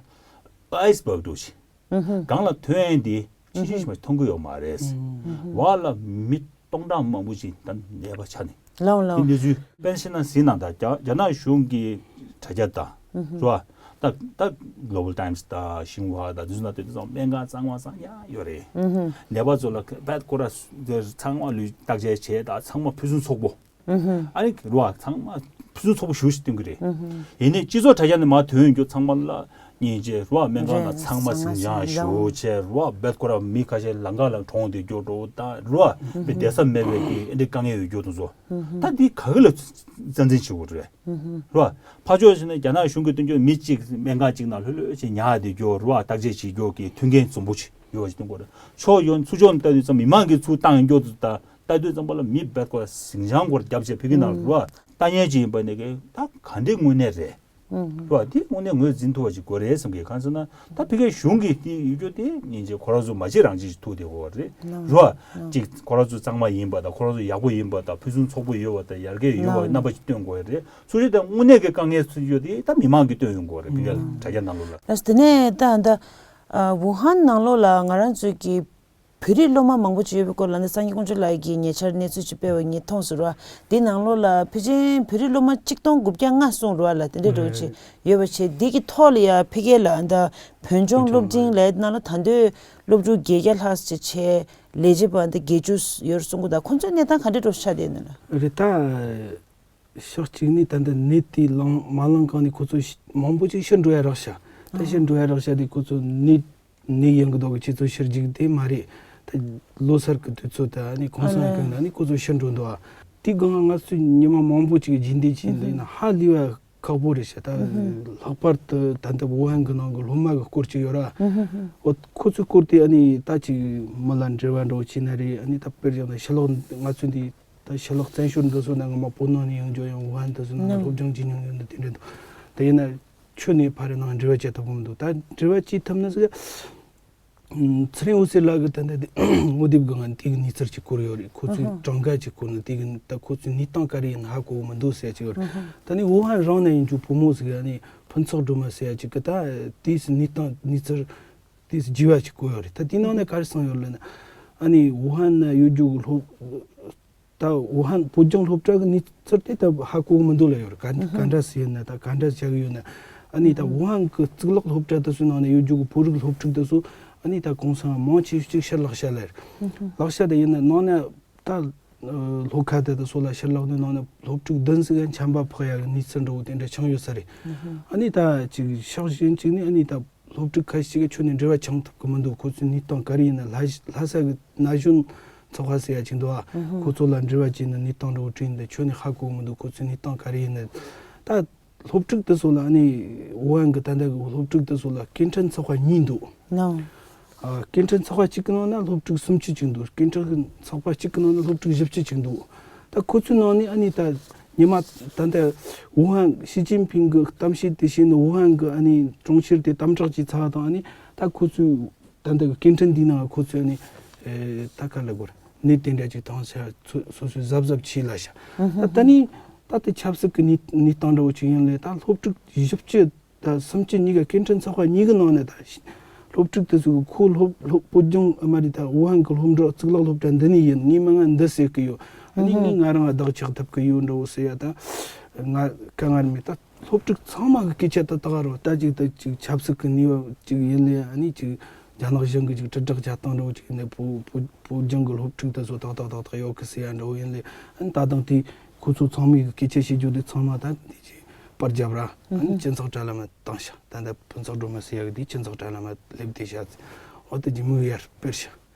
ཨའི་སི་བར་འགྲོ་ཞིག་སྒང་ལ་ཐོན་ཡས་འདི་ཕྱི་ཕྱི་ཞིག་མ་མཐོང་གི་ཡོད་མ་རེད། བར་ལ་མི་སྟོང་ཕྲག་མང་པོ་ཅིག་ད་ནད་པ་ཆགས་ནས། ལའོ་ལའོ། དེ་གནས་ཚུལ་དཔེར་ན་བཤད་ན་ཟིན་ན་ད་རྒྱ་རྒྱ་ནག་གཞུང་གི་དྲ་རྒྱ་དང་རེད་བ། ད་ད་Global Times་དང་ཤིན་ཧྭ་དང་དེ་ཚོ་ནང་དེ་ཚོ་སྨན་ཁང་གཙང་མ་གཙང་ཡག་ཡོད་རེད། ནད་པ་ཚོ་ལ་བད་ཀོ་ར་ཚང་མ་ལུས་བརྟག་དཔྱད་བྱས་ད་ཚང་མ་ཕུན་སུམ་ཚོགས་པོ། ཨ་ནི་རུ་བ་ཚང་མ་ཕུན་སུམ་ཚོགས་པོ་ཞུ་ཞིག་སྟོན་གི་རེད། ཡིན་ནའི་སྤྱི་ཚོགས་དྲ་རྒྱ་ནས་མར་ཐོན་རྒྱུ་ཚང་མ་ལ་སྙིང་རྗེ་རུ་བ་སྨན་ཁང་ལ་ཚང་མ་ཟིང་ཆ་ཞུ་བྱས་རུ་བ་བེད་ཀོ་ར་མི་ཁ་ཤས་ལམ་ཁ་ལ་གྲོངས་ཏེ་སྐྱོ་འགྲོ་ད་རུ་བ་མི་བསྡད་ས་མེད་པའི་གི་ཨེ་འདྲའི་དཀའ་ངལ་ཡོད་རྒྱུ་དེ་ཚོ་ད་འདི་ག་གི་ལ་རྩ་འཛིན་བྱེད་དགོས་རེད། རུ་བ་ཕར་ཕྱོགས་ཕྱིན་ན་རྒྱ་ནག་གཞུང་གི་སྟོན་རྒྱུ་མི་གཅིག་སྨན་ཁང་གཅིག་ནང་ལྷོད་ལྷོད་བྱས་ཉལ་བསྡད་རྒྱུ་རུ་བ་བརྟག་དཔྱད་བྱེད་རྒྱུ་གི་མཐུན་རྐྱེན་འཛོམས་པོ་ཅིག་ཡོད་པ་ཞིག་སྟོན་དགོས་རེད། ཕྱོགས་ཡོངས་ཚུར་ཕྱོགས་ནས་ལྟ་དུས་ཙམ་མི་མང་གི་ཚུར་བཏང་ཡོང་རྒྱུ་དེ་ད། ལྟ་དུས་ཙམ་པ་ལ་མི་བེད་ཀོ་ཟིང་ཆ་སྐོར་རྒྱབ་བྱས་ཕ་གི་ནང་ལ་རུ་ ལྟ་མཁན་ཅིག་ཡིན་པ་ནི་གི་ད་ག་འདྲའི་དངོས་གནས་རེད། ཨུ་ཧུ། རེད་བ། དེ་དངོས་གནས་ངོས་འཛིན་ཐུབ་པ་ཅིག་དགོས་རེད་བསམ་གི། གང་ཟེར་ན་ད་ཕ་གིའི་གཞུང་གི་དེ་ཡོད་རྒྱུ་དེ་སྙིང་རྗེ་ཁོ་རང་ཚོ་མ་བྱེད་རང་བྱེད་ཅིག་ཐུག་བསྡད་ཡོད་རེད། ལགས། རེད་བ། ལགས། ཅིག་ཁོ་རང་ཚོ་གཙང་མ་ཡིན་པ་དང་ཁོ་རང་ཚོ་ཡག་པོ་ཡིན་པ་དང་ཕུན་སུམ་ཚོགས་པོ་ཡོད་པ་དང་ཡར་རྒྱས་ཡོད་པ་ལགས། རྣམ་པ་ཅིག་སྟོན་དགོས་རེད། སོ་སོའི་ད་དངོས་གནས་ཀྱི་དཀའ་ངལ་ཚུད་ཡོད་དེ་ད་མི་མང་གིས་སྟོན་ཡོང་དགོས་རེད། ཕ་གིའི་ལགས། དྲ་རྒྱ་ནང་ལོགས་ལ། ལགས། དེ་ནས་ད་ད་ཨ་ཝུ་ཧན་ནང་ལོགས་ལ་ང་རང་ཚོའི་གི་བོད་རིགས་སློབ་མ་མང་པོ་ཅིག་ཡོད་པའི་སྐོར་ལ་ནི་སངས་རྒྱས་དཀོན་མཆོག་ལགས་ཀྱིས་ཉེ་ཆར་གནས་ཚུལ་ཅིག་སྤེལ་བ་ངས་མཐོང་ཟེར་བ། འདི་ནང་ལོགས་ལ་ཕལ་ཆེར་བོད་རིགས་སློབ་མ་གཅིག་སྟོང་དགུ་བརྒྱ་ལྔ་གསུངས་རེད་བ་ལ། དེ་འདྲ་འདྲ་བོ་ཅིག་ཡོད་པ་བྱས། འདི་གི་ཐོག་ལ་ཡ་ཕ་གི་ལ་ད་བོད་ལྗོངས་སློབ་འབྲིང་ལ་ནང་ལ་ད་དུང་སློབ་ཕྲུག་བརྒྱད་བརྒྱ་ལྷག་ཅིག་བྱས་ལས་བྱེད་པ་འདི་བརྒྱད་ཅུ་ཡོད་གསུང་གི། ད་ཁོང་ཚོའི་གནས་སྟངས་ག་འདྲ་འདྲ་བོ་ཆགས་བསྡད་ཡོད་ན་ལ། རེད་ད། ཕྱོགས་གཅིག་ནས་ད་ལྟ་ནད་དེ་ལངས་མ་ལངས་གོང་ནས་ཁོ་ཚོ་ཤི་མང་པོ་ཅིག་ཤི་འགྲོ་ཡ་རག་ཤག་ད་ཤི་འགྲོ་ཡ་རག་ཤག་དེ་ཁོ་ཚོ་ནད་ནད་ཡིན་གི་འདུག་གི། ཁྱེད་ཚོ་ཤི་རྒྱུ་དེ་མ་རེད། ད་ལོ་སར་གི་དུས་ཚོད་ད་ནི་གུང་སེང་གི་ན་ནི་ཁོ་ཚོ་ཤི་འགྲོ་འདུག་ཨ། དེ་སྒང་ང་ཚོས་ཉི་མ་མང་པོ་ཅིག་རྒྱུན་ལྡན་ཅིག་འདི་ན་ཧ་ལས་པ་ཁག་པོ་རེད་ཤག་ད་ལྷག་པར་དུ་ད་ལྟ་ཝུ་ཧན་གི་ནང་གི་སློབ་མ་གི་སྐོར་ཅིག་ཡོད་ར། འོ་ཁོ་ཚོའི་སྐོར་དེ་ཨ་ནི་ད་ཅིག་མི་ལ་འབྲེལ་བ་འདྲ་བོ་བྱས་ན་རེད། ཨ་ནི་ད་དཔེར་བཞག་ན་ཕྱི་ལོགས་ང་ཚོ་འདི་ད་ཕྱི་ལོགས་བཙན་བྱོལ་འདི་ཚོ་ནང་ང་མ་བོད་ནང་ནས་ཡོང་རྒྱུ་ཡང་ཝུ་ཧན་འདི་ཚོ་ནང་ང་སློབ་སྦྱོང་བྱེད་མྱོང་ཡོད་ནི་དེ་འདྲ་འདུག་ད་ཡིན་ན་ཁྱོན་ནས་ཕ་རི་ནང་འབྲེལ་བ་བྱེད་ཐུབ་ཀྱི་མི་འདུག་ད་འབྲེལ་བ་བྱེད་ཐུབ་ན་ཟིག་ཚེ་རིང་འོད་ཟེར་ལགས་ཀྱིས་ད་ལྟ་དེ་ངོ་དེབ་གི་ནང་དེ་གི་གནས་ཚུལ་ཅིག་བཀོད་ཡོད་རེད། ཁོ་ཚོས་གྲངས་ཀ་ཅིག་བཀོད་ནས་དེ་གི་ད་ཁོ་ཚོའི་གནས་སྟངས་ག་རེ་ཡིན་ཧ་གོ་གི་མི་འདུག་ཟེར་ཅིག་ཡོད་རེད། ད་ནི་ཝུ་ཧན་རང་ནས་ཡིན་རྒྱུ་བུ་མོ་ཟིག་ཨ་ནི་ཕུན་ཚོགས་སྒྲོལ་མ་ཟེར་ཡ་ཅིག་གི་ད་དེའི་གནས་སྟངས་གནས་ཚུལ་དེ་བརྗེ་བ་ཅིག་བཀོད་ཡོད་རེད། ད་དེའི་ནང་ནས་ག་རེ་གསུངས་ཡོད་ལབ་ན། ཨ་ནི་ཝུ་ཧན་ན་ཡོད་རྒྱུ་གི་སློབ་ད་ཝུ་ཧན་བོད་ལྗོངས་སློབ་གྲྭ་གི་གནས་ཚུལ་དེ་ད་ཧ་གོ་གི་མི་འདུག་ལབ་ཡོད་རེད། ག་ག་འདྲ་སེ་ཡོད་ན་ད་ག་འདྲ་བྱ་གི་ཡོད་ན། ཨ་ནི་ད་ཝུ་ཧན་གི་གཙུག་ལག་སློབ་གྲྭ་དེ་ཚོའི་ནང་ནས་ཡོད་རྒྱུ་གི་བོད་རིགས་སློབ་ཕྲུག་དེ་ཚོ་ཨ་ནི་ད་གུང་སེང་མང་ཆེ་ཤོས་ཅིག་ཕྱིར་ལོག་ཤག་ལབ་རེད། ལོག་ཤག་དེ་ཡིན་ན་ནང་ན་ད་ལྷོ་ཁ་དེ་དེ་ཚོ་ལ་ཕྱིར་ལོག་ནས་ནང་ན་སློབ་ཕྲུག་བདུན་ཟིག་ག་ཆམ་པ་ཕོག་ཡ་གི་གནས་ཚུལ་འདྲ་བོ་དེ་འདྲ་བྱུང་ཡོད་ས་རེད། ཨ་ནི་ད་ཅིག་ཕྱོགས་གཞན་ཅིག་ནས་ཨ་ནི་ད་སློབ་ཕྲུག་ཁ་ཤས་ཀྱིས་ཁྱོན་ནས་འབྲེལ་བ་འཆང་ཐུབ་ཀྱི་མི་འདུག་ཁོ་ཚོའི་གནས་སྟངས་ག་རེ་ཡིན་ན། ལྷ་ལྷ་ས་གི་ན་གཞོན་ཚོགས་པ་ཟེར་ཡ་ཅིག་འདུག་ཨ། ཁོ་ཚོ་ལ་འབྲེལ་བ་བྱས་ནས་གནས་སྟངས་འདྲ་བོ་དྲིས་ནས་ཁྱོན་ནས་ཧ་གོ་གི་མི་འདུག་ཁོ་ཚོའི་གནས་སྟངས་ག་རེ་ཡིན་ན། ད་སློབ་ཕྲུག་དེ་ཚོ་ལ་ཨ་ནི་ཝུ་ཧན་གི་ད་ལྟ་གི་སློབ་ཕྲུག་དེ་ཚོ་ལ་སྐྱེལ་འདྲེན་ཚོགས་པ་གཉིས་འདུག་ནོ། ཨ། སྐྱེལ་འདྲེན་ཚོགས་པ་གཅིག་གི་ནང་ན་སློབ་ཕྲུག་སུམ་ཅུ་ཅིག་འདུག་སྐྱེལ་འདྲེན་ཚོགས་པ་གཅིག་གི་ནང་ན་སློབ་ཕྲུག་བཞི་བཅུ་ཅིག་འདུག་ད་ཁོ་ཚོའི་ནང་ནས་ཨ་ནི་ད་ཉི་མ་ད་ལྟ་ཝུ་ཧན་ཞི་ཅིན་ཕིང་གི་གཏམ་བཤད་དེ་བྱས་ནས་ཝུ་ཧན་གི་ཨ་ནི་གྲོང་ཁྱེར་དེ་དམ་དྲག་བྱས་ཚར་བ་དང་། ཨ་ནི་ད་ཁོ་ཚོའི་ད་ལྟ་གི་སྐྱེལ་འདྲེན་འདིའི་ནང་ཁོ་ཚོས་ཨ་ནི་ཨེ་ད་ག་ལ་གོ་ར་ནད་དེ་འདྲ་ཅིག་བཏང་ཤག་སོ་སོ་སོས་གཟབ་གཟབ་བྱས་ལབ་ཤག་ད་ད་ནི་ད་ལྟ་ཆབ་སྲིད་ཀྱི་གནས་གནས་སྟངས་འདྲ་བོ་ཅིག་ཡིན་ལས་ད་སློབ་ཕྲུག་བཞི་བཅུ་ད་སུམ་ཅུ་གཉིས་ཀ་སྐྱེལ་འདྲེན་ཚོགས་པ་གཉིས་ཀྱི་ནང་ནས་ད་སློབ་ཕྲུག་དེ་ཚོ་གི་ཁོ་སློབ་སློབ་བོད་ལྗོངས་ཨ་མ་རི་ད་ཝུ་ཧན་གྱི་སློབ་གྲྭ་གཙུག་ལག་སློབ་གྲྭ་འདི་ནས་ཡིན། ངས་མིན་ང་འདི་ཟེར་གི་ཡོད། ཨ་ནི་ངས་ང་རང་ལ་བདག་ཆགས་ཐུབ་གི་ཡོད་འདྲ་བོ་ཟེར་ཡ་ད་ང་དཀའ་ངལ་མེད། ད་སློབ་ཕྲུག་ཚང་མ་གི་སྐད་ཆ་ད་ད་ག་རོ་ད་ཅིག་ད་ཅིག་ཆབ་སྲིད་ཀྱི་ནུས་པ་ཅིག་ཡིན་ལས། ཨ་ནི་ཅིག་རྒྱ་ནག་གཞུང་གི་ཅིག་དྲིལ་བསྒྲགས་བྱ་སྟངས་འདྲ་བོ་ཅིག་ཡིན་ནས་བོད་བོད་བོད་ལྗོངས་གི་སློབ་ཕྲུག་དེ་ཚོ་ཏག་ཏག་ཏག་ཏག་ཡོད་གི་ཟེར་ཡ་འདྲ་བོ་ཡིན་ལས། ཨ་ནི་ད་དང་དེ་ཁོ་ཚོ་ཚང་མའི་གི་སྐད་ཆ་བཤད་རྒྱུ་དེ་ཚང་མ་ད་འདི་ཅིག་པར་བརྒྱབ་ར། ཨ་ནི་སྤྱི་ཚོགས་དྲ་ལམ་ལ་བཏང་ཤག་ད་ལྟ་ཕུན་ཚོགས་སྒྲོལ་མ་ཟེར་ཡག་འདི་སྤྱི་ཚོགས་དྲ་ལམ་ལ་སླེབས་བསྡད་ཤག་འོ་དེ་ཇི་མོ་ཡར་སྤེལ་ཤག་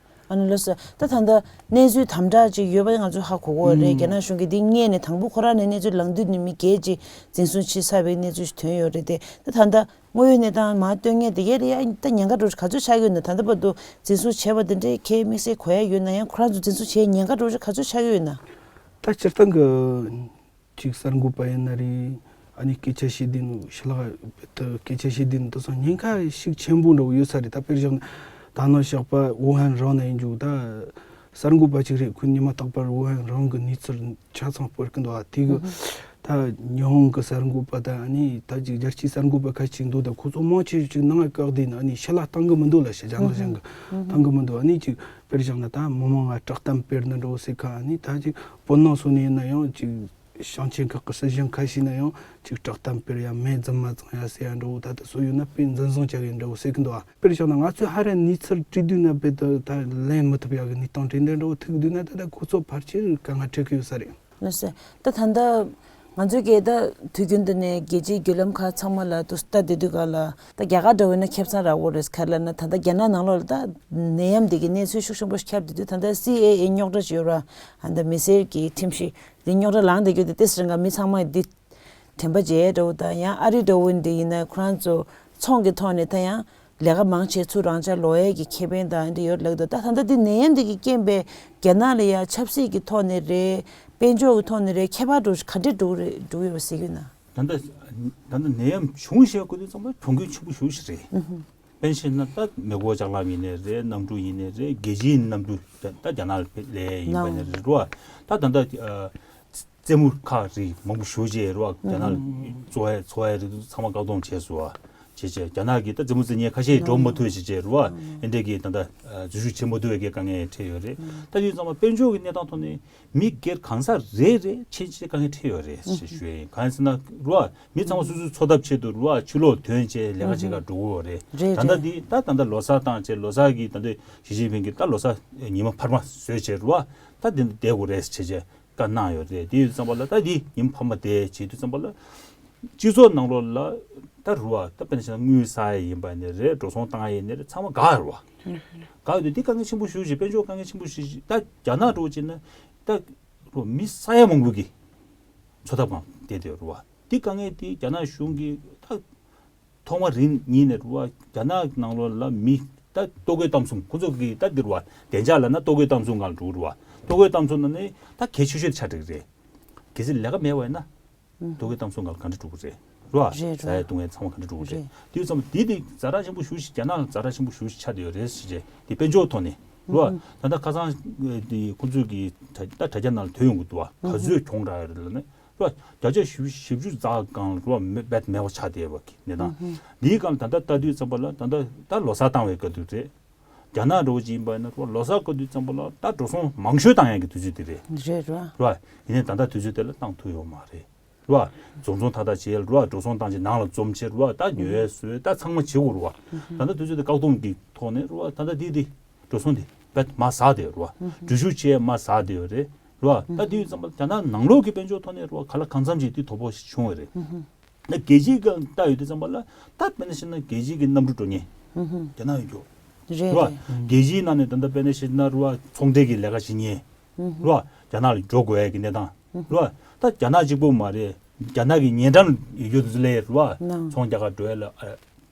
ཨ་ནི་ལགས་སོ། ད་ད་ལྟ་གནས་ཚུལ་དམ་དྲག་ཅིག་ཡོད་པ་ང་ཚོས་ཧ་གོ་གི་རེད། ཨུམ། རྒྱ་ནག་གཞུང་གིས་འདི་སྔོན་ནས་དང་པོ་ཁོ་རང་ནས་གནས་ཚུལ་ལངས་དུས་ནས་མི་སྒེར་ཅིག་འཛིན་བཟུང་བྱས་ཚར་བའི་གནས་ཚུལ་ཞིག་ཐོན་ཡོད་རེད་དེ། ད་ད་ལྟ་དངོས་ཡོད་གནས་སྟངས་མར་སྟོན་མཁན་དེ་གས་ལ་ཡ་ད་ཉེན་ཁ་འདྲ་བོ་ག་ཚོད་ཆགས་ཀྱི་ཡོད་ན། ད་ལྟ་བར་དུ་འཛིན་བཟུང་བྱས་པ་དེ་འདྲའི་ཁྱེད་དམིགས་བསལ་གོ་ཡ་ཡོད་ན། ཡང་ཁོ་རང་ཚོ་འཛིན་བཟུང་བྱས་ཉེན་ཁ་འདྲ་བོ་ག་ཚོད་ཆགས་ཀྱི་ཡོད་ན། ད་སྤྱིར་བཏང་གི་ཅིག་གསར་འགོད་པ་ཡིན་ན་རེད། ཨ་ནི་སྐད་ཆ་བཤད་དུས་ནི་ཕྱི་ལོགས་དུ་སྐད་ཆ་བཤད་དུས་ནི་དེང་སང་ཉེན་ཁ་ཤུགས་ཆེན་པོ་འདྲ་བོ་ཡོད་ས་རེད། ད་དཔེར་བཞག་ན་ད་ནང་ཞོགས་པ་ཝུ་ཧན་རང་ན་ཡིན་རྒྱུ་ད་གསར་འགོད་པ་ཅིག་རེད། ཁོས་ཉི་མ་རྟག་པར་ཝུ་ཧན་རང་གི་གནས་ཚུལ་ཆ་ཚང་སྤེལ་གི་འདུག་ཨ་དེ་གི་ད་ཉི་ཧོང་གི་གསར་འགོད་པ་དང་ཨ་ནི་ད་ཅིག་རྒྱལ་སྤྱིའི་གསར་འགོད་པ་ཁ་ཅིག་འདུག་ད་ཁོ་ཚོ་མང་ཆེ་ཅིག་ནང་ལ་བཀག་བསྡད་ནི་ཨ་ནི་ཕྱི་ལ་བཏང་གི་མི་འདུག་ལབ་ཤག་རྒྱ་ནག་གཞུང་གི་བཏང་གི་མི་འདུག་ཨ་ནི་ཅིག་དཔེར་བཞག་ན་ད་མི་མང་ང་བསྒྲགས་གཏམ་སྤེལ་ནི་འདྲ་བོ་ཟེར་ཁ་ཨ་ནི་ད་ཅིག་བོད་ནང་སོགས་ནས་ཡིན་ན་ཡང་ཅིག་ཞིང་ཆེན་ཁག་གི་སྲིད་གཞུང་ཁ་ཤས་ན་ཡང་ཅིག་བསྒྲགས་གཏམ་སྤེལ་ཡ་མེ་རྫུན་མ་བཙང་ཡ་ཟེར་ཡ་འདྲ་བོ་ད་ལྟ་སུ་ཡོད་ན་དཔེ་འཛིན་བཟུང་བྱ་གི་ཡིན་འདྲ་བོ་ཟེར་གི་འདུག་ཨ། དཔེར་བཞག་ན་ང་ཚོས་ཧ་ར་གནས་ཚུལ་བྲིས་དུས་ན་དཔེ་ད་ད་ལན་མི་ཐུབ་ཡ་གི་གནས་སྟངས་བྲིས་འདི་འདྲ་བོ་ཐུག་དུས་ན་ད་ལྟ་ཁོ་ཚོ་ཕལ་ཆེར་དཀའ་ངལ་འཕྲད་གི་ཡོད་ས་རེད། ལགས་སོ། ད་ད་ལྟ་ང་ཚོའི་གི་ད་དུས་རྒྱུན་དུ་ནས་རྒྱལ་སྤྱིའི་བརྒྱུད་ལམ་ཁག་ཚང་མ་ལ་དུ་ལྟ་བསྡད་དུས་ག་ལ་ད་རྒྱ་གར་འདྲ་བོ་ཡིན་ན་ཁེ་བཟང་རག་གི་རེད། ག་རེ་ལབ་ན་ད་ལྟ་རྒྱ་ནག་ནང་ལོགས་ལ་ད་ནད་ཡམས་འདི་གི་གནས་ཚུལ་ཤུགས་ཆེན་པོ་ཞིག་ཁྱབ་བསྡད་དུས་ད་ལྟ་སི་ཨེ་ཨེ་རྙོག་དྲ་ཅིག་ཡོད་ར། ཨ་ད་མི་སེར་གྱི་ཁྲིམས་ཞིག་འདི་རྙོག་དྲ་ལངས་བསྡད་རྒྱུ་དེ་ཏོག་ཙམ་རིང་ག་མི་ཚང་མ་འདི་དྲན་པ་བརྗེད་འདྲ་བོ་དང་། ཡང་ཨ་རི་འདྲ་བོ་འདི་ཡིན་ན་ཁོ་རང་ཚོ་ཚོང་གི་ཐོག་ནས་ད་ཡང་ལས་ཀ་མང་ཆེ་ཚུར་རང་འཇགས་ལོག་ཡས་ཀྱི་ཁེ་ཕན་དང་འདི་ཡོད་ལབ་འདུག་ད་ད་ལྟ་འདི་ནད་ཡམས་འདི་གི་རྐྱེན་པས་རྒྱ་ནག་ལ་ཡ་ཆབ་སྲིད་ཀྱི་ཐོག་ནས་རེད། དཔལ་འབྱོར་གྱི་ཐོག་ནས་རེད། ཁྱད་པར་འགྲོ་ག་འདྲས་འགྲོ་རེད་འགྲོ་ཡོད་ཟེར་གྱི་ན། ད་ལྟ་ད་ལྟ་ནད་ཡམས་བྱུང་བཞག་དགོས་དུས་ཙམ་པ་གྱོང་གུན་ཆེན་པོ་ཞེ་པོ་ཞིག་རེད། དཔེར་ན་ཆ་བཞག་ན་ད་མེ་འཁོར་ལྕགས་ལམ་ཡིན་ནའི་རེད། གནམ་གྲུ་ཡིན་ནའི་རེད། རྒྱལ་སྤྱིའི་གནམ་གྲུ་ད་ད་རྒྱ་ནག་ལ་ཡིན་པ་ནས་རེད་རོ། ད་ད་ལྟ་རྩེད་མོ་ཁག་རིགས་མང་པོ་ཞེ་པོ་ཅིག་རོ། རྒྱ་ནག་ལ་བཙོང་ཡ་འཚོང་ཡ་རིགས་ཚང་མ་བཀག་སྡོམ་བྱས་སོང་བ། བྱས་བྱས་རྒྱ་ནག་གི་ད་རྩེད་མོ་རྩེ་མཁན་ཁ་ཤས་འགྲོ་མ་ཐུབ་བྱས་བྱས་རོ། ཨེ་འདྲས་ཀྱི་ད་ལྟ་འཛུལ་ཞུགས་བྱེད་མ་ཐུབ་པའི་དཀའ་ངལ་འཕྲད་ཡོད་རེད། ད་དུས་ཙམ་པ་དཔལ་འབྱོར་གྱི་གནས་སྟངས་ཐོག་ནས། མི་སྒེར་གང་ཟག་རེ་རེ་ཕྱིན་ཆད་དཀའ་ངལ་འཕྲད་ཡོད་རེད་ཞེས་ཞུ་ཡ་ཡིན། གང་ཡིན་ཟེར་ན་རུ་བ་མི་ཚང་མ་སོ་སོའི་འཚོ་ཐབས་ཆེད་དུ་རུ་བ་ཕྱི་ལོགས་ཐོན་བྱས་ལས་ཀ་བྱེད་གར་འགྲོ་གི་ཡོད་རེད། རེད་ད་ལྟ་རེད། འདི་ད་ད་ལྟ་ལོ་གསར་བཏང་བྱས་ལོ་གསར་གྱི་ད་ལྟ་ཞི་ཅིན་ཕིང་གིས་ད་ལོ་གསར་ཉི་མ་འཕར་མ་བཟོས་བྱས་རུ་བ་ད་འདི་འདི་བསྡད་དགོས་རེད་ཞེས་བྱས་བཀའ་གནང་ཡོད་རེད། དེ་ཡོད་ཙམ་པ་ལ་ད་འདི་ཉི་མ་འཕར་མ་བསྡད་བྱེད་དུས་ཙམ་པ་ལ། སྤྱི་ཚོགས་ནང་ལོགས་ལ་ད་རུ་བ་ད་དཔེར་ན་ཆ་ན་དངུལ་བསགས་ཡ་ཡིན་པ་ནས་རེད། འགྲོ་སོང་བཏང་ཡ་ཡིན་ནས་རེད། ཚང་མ་འགག་རུ་བ། འགག་ཡོད་དུས་འདི་དཀའ་ངལ་ཆེན་པོ་ཞེ་པོ་ཞིག་དཔལ་འབྱོར་དཀའ་ངལ་ཆེན་པོ་ཞེ་པོ་ཞིག་ད་རྒྱ་ནག་འགྲོ་བྱས་ན་ད་རུ་མི་ས་ཡ་མང་པོ་གི་འཚོ་ཐབས་སྒང་བསྡད་དེ་རུ་བ། འདི་དཀའ་ངལ་འདི་རྒྱ་ནག་གཞུང་གིས་ད་ཐོག་མ་རིང་ཉིན་ནས་རུ་བ་རྒྱ་ནག་ནང་ལོགས་ལ་མི་ད་ལྟོ་གོས་གཏམ་གསུམ་ཁོང་ཚོ་གིས་ད་འདི་རུ་བ་བདེ་འཇགས་ལབ་ན་ལྟོ་གོས་གཏམ་གསུམ་སྒང་ལ་འགྲོ་རུ་བ། ལྟོ་གོས་གཏམ་གསུམ་ནང་ནས་ད་གལ་ཆེ་ཤོས་དེ་ཆགས་འགྲིག་རེད། གལ་སྲིད་ལས་ཀ་མེད་པ་ཡིན་ན། ལྟོ་གོས་གཏམ་གསུམ་སྒང་ལ་ག་འདྲ་འགྲོ་གི་རེད། རོ། རེད་རོ། ཟ་ཡ་བཏུང་ཡ་ཚང་མ་ག་འདྲ་འགྲོ་གི་རེད། རེད། དེ་ཡོད་ཙམ་དེ་དེ་ཛ་དྲག་ཆེན་པོ་ཞེ་པོ་ཞིག་རྒྱ་ནག་ལ་ཛ་དྲག་ཆེན་པོ་ཞེ་པོ་ཞིག་ཆགས་བསྡད་ཡོད་རེད་ཟེར་བྱས་དེ་དཔལ་འབྱོར་ཐོག་ནས་རོ། ཨ་ད་ལྟ་ཁ་སང་དེ་ཁོང་ཚོས་ཀྱི་ད་ད་དྲ་རྒྱ་ནང་ལ་ཐོན་ཡོང་གི་འདུག་བ། ག་ཚོད་གྱོང་རག་ཡོད་རེད་ལབ་ན་རོ། བརྒྱ་ཆ་བཞི་བཅུ་ཙམ་སྒང་རོ་མེད་པ་ཆགས་བསྡད་པ་གི་གནས་སྟངས། འདིའི་སྒང་ད་ལྟ་ལྟ་དུས་ཙམ་པ་ལ་ད་ལྟ་ད་ལོ་གསར་བཏང་བའི་སྐབས་དུས་རེད། རྒྱ་ནག་འགྲོ་བ་ཅིག་ཡིན་པ་ཡིན་ན་རོ་ལོ་གསར་སྐབས་དུས་ཙམ་པ་ལ་ད་འགྲོ་སོང་མང་ཤོས་བཏང་ཡག་གི་དུས་ཚོད་དེ་རེད། རེད་རོ། རོ། ཡིན་ནའི་ད་ལྟ་དུས་ཚོད་དེ་ལ་བཏང་ཐུབ་ཡོད་མ་རེད། རོ། འཛོམས་འཛོམས་ཐག་ཐག་བྱས་རོ་འགྲོ་སོང་བཏང་བྱས་ནང་ལ་འཛོམས་བྱས་རོ་ད་ཉོ་ཡས་བཟོས་ད་ཚང་མ་བྱེད་དགོས་རོ། ད་ལྟ་དུས་ཚོད་དེ་བཀག་སྡོམ་གྱི་ཐོག་ནས་རོ་ད་ལྟ་འདི་འདི་འགྲོ་སོང་དེ་བེད་མ་ཟ་དེ་རོ། འགྲུལ་བཞུད་བྱས་མ་ཟ་དེ་ཡོད་རེད་རོ། ད་དུས་ཙམ་པ་རྒྱ་ནག་ནང་ལོགས་ཀྱི་དཔལ་འབྱོར་ཐོག་ནས་རོ་ག་ལ་གང་འཚམ་ཅིག་དེ་དོ་ཕོག་བྱུང་བ་རེད། ད་རྒྱལ་སྤྱིའི་སྒང་ལྟ་ཡོད་དུས་ཙམ་པ་ལ་ད་དཔེར་ན་བཤད་ན་རྒྱལ་སྤྱིའི་གི་གནམ་གྲུ་འགྲོ་མཁན་རྒྱ་ནག་ཡོད་རྒྱུ་རེད། རོ། རྒྱལ་སྤྱིའི་ནང་ནས་ད་ལྟ་དཔེར་ན་བཤད་ན་རོ་ཚོང་འབྲེལ་གྱི་ལས་ཀ་བྱེད་མཁན་རོ་རྒྱ་ནག་ལ་འགྲོ་དགོས་ཡ་གི་གནས་སྟངས་རོ། ད་རྒྱ་ནག་གཅིག་པོ་མ་རེད། རྒྱ་ནག་གི་ཉེ་འགྲམ་ཡོད་རྒྱུ་དེ་ཚོ་ལས་རོ་ཚོང་རྒྱག་ག་འགྲོ་ཡ་ལ་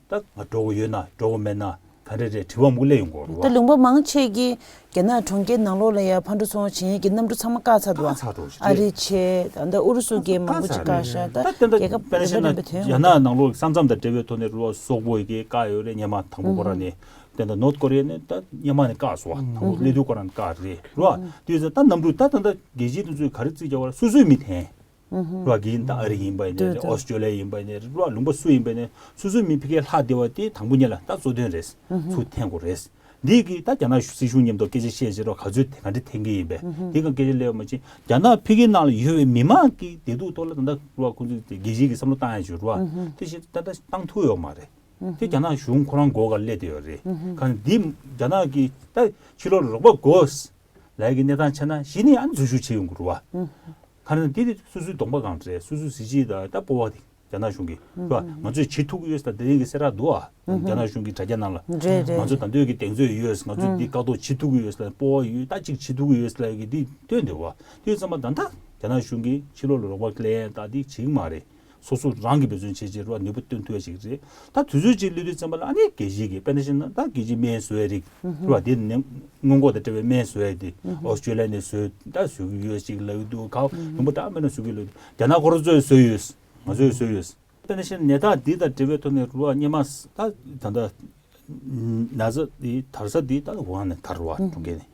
ད་ང་འགྲོ་དགོས་ཡོད་ན་འགྲོ་དགོས་མེད་ན་ག་འདྲ་རེད་དྲི་བ་མང་པོ་སླེབས་ཡོང་གི་རེད་བ། ད་ལུང་པ་མང་ཆེ་གིས་རྒྱ་ནག་གྲོང་ཁྱེར་ནང་ལོགས་ལ་ཡ་ཕར་འགྲོ་ཚུར་འོང་བྱེད་མཁན་གྱི་གནམ་གྲུ་ཚང་མ་བཀག་ཚར་འདུག་བ། བཀག་ཚར་འགྲོ་ཞེས་ཨ་རི་བྱས་ད་ལྟ་ཨུ་རུ་སུ་གིས་མང་པོ་ཅིག་བཀག་ཤག་ད་ད་ལྟ་རྒྱལ་ཁབ་དཔེར་ན་རིམ་པ་རིམ་པ་ཐོན་ཡོང་གི་འདུག་རྒྱ་ནག་ནང་ལོགས་ས་མཚམས་དང་འབྲེལ་བའི་ཐོག་ནས་རུ་བ་སོག་པོ་ཡི་གིས་བཀག་ཡོད་རེད། སྔོན་མ་དང་པོ་ཁོ་རང་ནས་དེ་འདྲ་ནོར་ཐ་ཀོ་རི་ཡ་ནས་ད་སྔོན་མ་ནས་བཀག་སོང་བ། དང་པོ་སླེབས་དུས་ཁོ་རང་ནས་བཀག་རེད་རུ་བ། དེ་ཡོད་ཙང་ད་གནམ་གྲུ་ད་ད་ལྟ་རྒྱལ་སྤྱིའི་དུས་ཚོད་ག་རེ་རྩིས་རྒྱག་པ་ར་སོ་སོའི་མི་འཐེན། རུ་བ་གིན་ད་ཨ་རི་ཡིན་པ་ཡིན་ནའི་རེད། ཨོ་སི་ཀྲོ་ལི་ཡ་ཡིན་པ་ཡིན་ནའི་རེད། རུ་བ་ལུང་པ་སུ་ཡིན་པ་ཡིན་ནའི་སོ་སོའི་མི་ཕ་གིར་ལྷག་བསྡད་པ་དེ་དང་པོ་ཉིད་ལ་ད་གཙོ་དོན་རེད། ཚུར་འཐེན་དགོས་རེད། འདི་གི་ད་རྒྱ་ནག་སྲིད་གཞུང་མཉམ་དུ་སྐད་ཆ་བཤད་བྱས་རོགས་ག་ཚོད་ག་འདྲ་འཐེན་གི་ཡིན་པས་འདི་ག་སྐད་ཆ་སླེབས་པ་མ་ཕྱིན་རྒྱ་ནག་ཕ་གི་ནང་ལ་ཡོད་པའི་མི་མང་གི་བདེ་སྡུག་ཐོག་ལ་ད་ལྟ་རུ་བ་ཁོང་ཚོས་དེ་རྒྱལ་སྤྱིའི་གི་བསམ་བློ་བཏང་ཡ་བྱུང་རུ་བ་དེ་བཞིན་ད་ལྟ་བཏང་ཐུབ་ཡོད་མ་རེད། དེ་རྒྱ་ནག་གཞུང་ཁོ་རང་མགོ་སྐོར་སླེབས་བསྡད་ཡོད་རེད། གང་འདི་རྒྱ་ནག་གི་ད་ཕྱི་ལོགས་ལ་རོགས་པ་དགོས། ལའི་གི་གནས་སྟངས་ཆ་ན་གཞི་ནས་ཨ་ནི་འཛུལ་ཞུགས་བྱེད་ཡོང་གི་རུ་བ། ཁ་ན་འདི་དེ་སོ་སོའི་གདོང་པ་གང་རེད། སོ་སོའི་གཟི་བརྗིད་དང་ད་སྤོབས་པ་དེ་རྒྱ་ནག་གཞུང་གི་རུ་བ་ང་ཚོས་བྱེད་ཐུབ་ཀྱི་ཡོད་ཟེར་དེ་རིང་གི་གསལ་བསྒྲགས་འདུག་ཨ། རྒྱ་ནག་གཞུང་གི་དྲ་རྒྱ་ནང་ལ་རེད་རེད་ང་ཚོ་ད་འདོད་ཀྱི་གདེང་ཚོད་ཡོད། ང་ཚོས་འདི་བཀག་འགོག་བྱེད་ཐུབ་ཀྱི་ཡོད་ཟེར་སྤོབས་པ་ཡོད་ད་ཅིག་བྱེད་ཐུབ་ཀྱི་ཡོད་ཟེར་གི་འདི་སྟོན་འདུག་བ། དེ་ཙམ་པ་ད་ལྟ་རྒྱ་ནག་གཞུང་གིས་ཕྱི་ལོགས་ལ་རོགས་པ་ལེན་ད་འདི་བྱེད་ཀྱི་མ་རེད། སོ་སོ་རང་གིས་འབད་བརྩོན་བྱས་བྱས་རུ་བ་ནུས་པ་བཏོན་ཐུབ་ཡ་ཞིག་རེད། ད་དུས་ཚོད་ཅིག་སླེབས་དུས་ཙམ་པ་ལ་ཨ་ནི་རྒྱལ་སྤྱིའི་གི་དཔེར་ན་བཤད་ན་ད་རྒྱལ་སྤྱིའི་སྨན་བཟོ་ཡ་རིགས་རུ་བ་དེ་ནས་སྔོན་འགོག་དང་འབྲེལ་བའི་སྨན་བཟོ་ཡ་དེ་ཨོ་སི་ཀྲོ་ལི་ཡ་ནས་བཟོས་ད་བཟོ་གི་ཡོད་ཅིག་ལབ་ཀྱི་འདུག་ག་ལུང་པ་འདྲ་མིན་ན་བཟོ་གི་ལབ་རྒྱ་ནག་ཁོ་རང་ཚོས་བཟོས་ཡོད། ང་ཚོས་བཟོས་ཡོད། དཔེར་ན་བཤད་ན་ནད་རྟགས་འདི་དང་འབྲེལ་བའི་ཐོག་ནས་རུ་བ་སྔོན་མ་ད་ད་ད་ན་ཚ་འདི་དར་ས་འདི་ད་ཝུ་ཧན་ནས་དར་བ་གྲོང་ཁྱེར་ནས་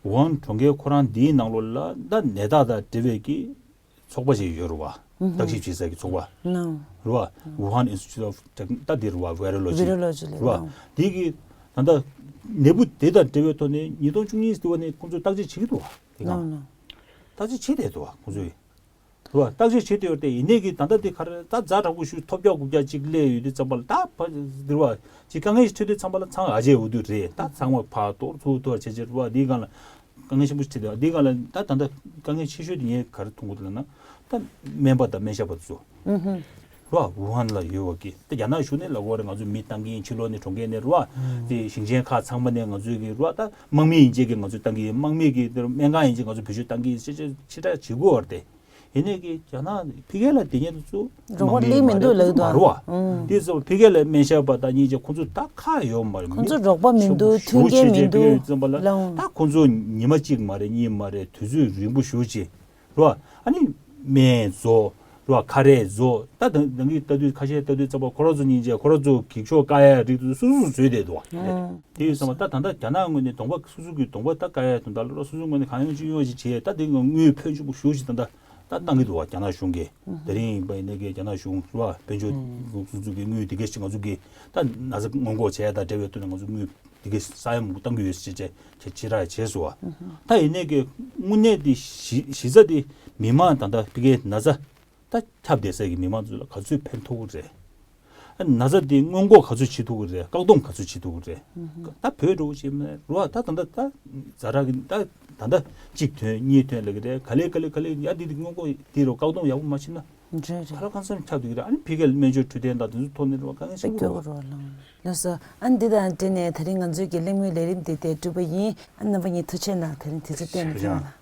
ཝུ་ཧན་གྲོང་ཁྱེར་ཁོ་རང་འདིའི་ནང་ལོགས་ལ་ད་ནད་རྟགས་དང་འབྲེལ་བའི་གི་ཚོགས་པ་ཞིག་ཡོད་རེད་བ། བརྟག་ཞིབ་བྱེད་ས་གི་ཚོགས་པ། ནའོ། རེད་བ། Wuhan Institute of Tech ད་འདི་རེད་བ། Virology Virology ལ་རེད་བ། ནའོ། འདི་གི་ད་ལྟ་ནད་འབུ་དེ་དང་འབྲེལ་བའི་ཐོག་ནས་ཉིས་སྟོང་བཅུ་གཉིས་དེ་བ་ནས་ཁོང་ཚོས་བརྟག་དཔྱད་བྱེད་ཀྱི་འདུག་བ། དེ་ག་ནའོ་ནའོ། བརྟག་དཔྱད་བྱེད་བསྡད་འདུག་བ་ཁོང་ཚོས། རེད་བ། བརྟག་དཔྱད་བྱེད་བསྡད་ཡོད་རེད་དེ་ཡིན་ནའི་གི་ད་ལྟ་དེ་ག་རེ་ད་ཛ་དྲག་པོ་ཞིག་ཐོལ་རྒྱག་རྐུབ་རྒྱག་ཅིག་སླེབས་ཡོད་དུས་ཙམ་པ་ལ་ད་ཕ་འདི་རེད་བ། ཅིག་དཀའ་ངལ་ཞིག་འཕྲད་དུས་ཙམ་པ་ལ་ཚང་ཨ་ཅེ་འུ་དུས་རེད་ད་ཚང་མ་ཕར་གཏོར་ཚུར་གཏོར་བྱས་བྱས་རེད་བ། འདིའི་སྒང་ལ། དཀའ་ངལ་ཆེན་པོ་ཞིག་འཕྲད་དེ་འདི་སྒང་ལ་ད་ད་ལྟ་དཀའ་ངལ་ཆེ་ཤོས་དེ་ངས་ག་རེ་མཐོང་གི་འདུག་ལབ་ན། ད་སྨན་པ་དང་སྨན་ཞབས་པ་ཚོ། ཨུ་ཧུ། ར་ཝུ་ཧན་ལ་ཡོད་པ་གི་ད་རྒྱ་ནག་གཞུང་ནས་ལབ་དགོས་རེད། ང་ཚོ་མི་བཏང་གི་ཡིན། ཕྱི་ལོགས་ནས་གྲོང་ཁྱེར་ནས་ར་དེ་ཞིང་ཆེན་ཁག་ཚང་མ་ནས་ང་ཚོའི་གི་ར་ད་དམག་མི་ཡིན་ཅེས་གི་ང་ཚོ་བཏང་གི་ཡིན། དམག་མི་གི་དེར་སྨན་ཁང་ཡིན་ཅེས་ང་ཚོ་བེད་སྤྱོད་བཏང་གི་ཡིན་ཞེས་ཞེ་དྲག་བྱེད་དགོས་པ་རེད་དེ། ཡིན་ནའི་གི་རྒྱ་ནག་ཕ་གི་ལ་དེ་ཉིད་དུ་རོགས་པ་སླེབས་མི་འདུག་ལབ་ཀྱི་འདུག་མ་རེད་བ། ཨང་། དེ་ཚོ་ཕ་གི་ལ་སྨན་ཞབས་པ་དང་གཉིས་ཀྱི་ཁོང་ཚོ་ད་ཁག་ཡོད་མ་རེད། ཁོང་ཚོ་རོགས་པ་མི་འདུག་མཐུན་རྐྱེན་མི་འདུག་ལབ་ད་ཁོང་ཚོ་ཉི་མ་གཅིག་མ་རེད་གཉིས་མ་རེད་དུས་ཚོད་རིང་པོ་ཞེ་པོ་ཅིག་རེད་བ། ཨ་ནི་སྨན་བཟོ། རེད་བ། ཁ་རས་བཟོ། ད་ད་ད་གིན་ལྟ་དུས་ཁ་ཤས་ལྟ་དུས་ཙམ་པ་ཁོ་རང་ཚོ་སྙིང་རྗེ། ཁོ་རང་ཚོ་འགྱིག་ཤོག་བཀག་ཡ་རིགས་དེ་ཚོ་སོ་སོས་བཟོས་བསྡད་འདུག་བ། ཨང་། དེ་ཡོད་ཙང་ད་ད་ལྟ་རྒྱ་ནག་ངོས་ནས་གདོང་པ་སོ་སོ་གི་གདོང་པ་ད་བཀག་ཡ་དོན་དག་ལ་སོ་སོ་ངོས་ནས་གང་ཡོང་ཅི་ཡོང་ཞིག་བྱས། ད་དེ་དངུལ་ཕོན་ཆེན་པོ་ཞེ་པོ་ཅིག་ད་ད་ད་བཏང་གི་འདུག་བ། རྒྱ་ནག་གཞུང་གིས། དེ་རིང་ཡིན་པ་ཡིན་ནའི་གི་རྒྱ་ནག་གཞུང་རེད་བ། དཔལ་འབྱོར་ཨང་། སོ་སོ་གི་དངུལ་དེ་གས་ཅིག་ང་ཚོ་གི་ད་ན་ཚ་སྔོན་འགོག་བྱས་ད་འབྲེལ་བའི་ཐོག་ནས་ང་ཚོ་དངུལ་དེ་གས་ས་ཡ་མང་པོ་བཏང་གི་ཡོད་ཟེར་བྱས་བྱས་ཕྱིར་བྱས་སོང་བ། ད་ཡིན་ནའི་གི་དངོས་གནས་དེ་གཞི་གཞི་རྩ་དེ་མི་མང་ད་ལྟ་ཕ་གིའི་ན་ཚ་ད་ཁྱབ་བསྡད་ས་གི་མི་མང་ཚོ་ལ་ག་ཚོད་ཕན་ཐོགས་ཀྱི་རེད། ཨ་ན་ཚ་དེ་སྔོན་འགོག་ག་ཚོད་བྱེད་ཐུབ་ཀྱི་རེད། བཀག་སྡོམ་ག་ཚོད་བྱེད་ཐུབ་ཀྱི་རེད། ད་བོད་འགྲོ་བོ་བྱེད་མེད་རུ་བ། ད་ད་ད་ད་ཛ་དྲག་གི་ད་ད་ད་གཅིག་ཐོན་གཉིས་ཐོན་ལབ་ཀྱི་རེད། ག་ལེ་ག་ལེ་ག་ལེ་ཡ་དེ་དེ་སྔོན་འགོག་དེ་རུ་བཀག་སྡོམ་ཡག་པོ་མ་བྱེད་ན། རེད་རེད། ག་ལ་གང་འཚམ་ཁྱབ་འདུག་གི་རེད། ཨ་ནི་ཕ་གིར་སྨན་བཅོས་འཕྲོད་བསྟེན་དང་དེ་ཚོ་ཐོག་ནས་རུ་བ་དཀའ་ངལ་ཆེན་པོ་རེད། ལགས་སོ། ཨ་ནི་འདི་དང་འབྲེལ་ནས་ད་རིང་ང་ཚོའི་གི་གླེང་མོལ་ལས་རིམ་འདི་དེ་གྲུབ་པ་ཡིན། ཨ་ནི་རྣམ་པ་གཉིས་ཐུགས་རྗེ་གནང་། ད་རིང་དུས་ཚོད་བཏོན་གནང་ལ།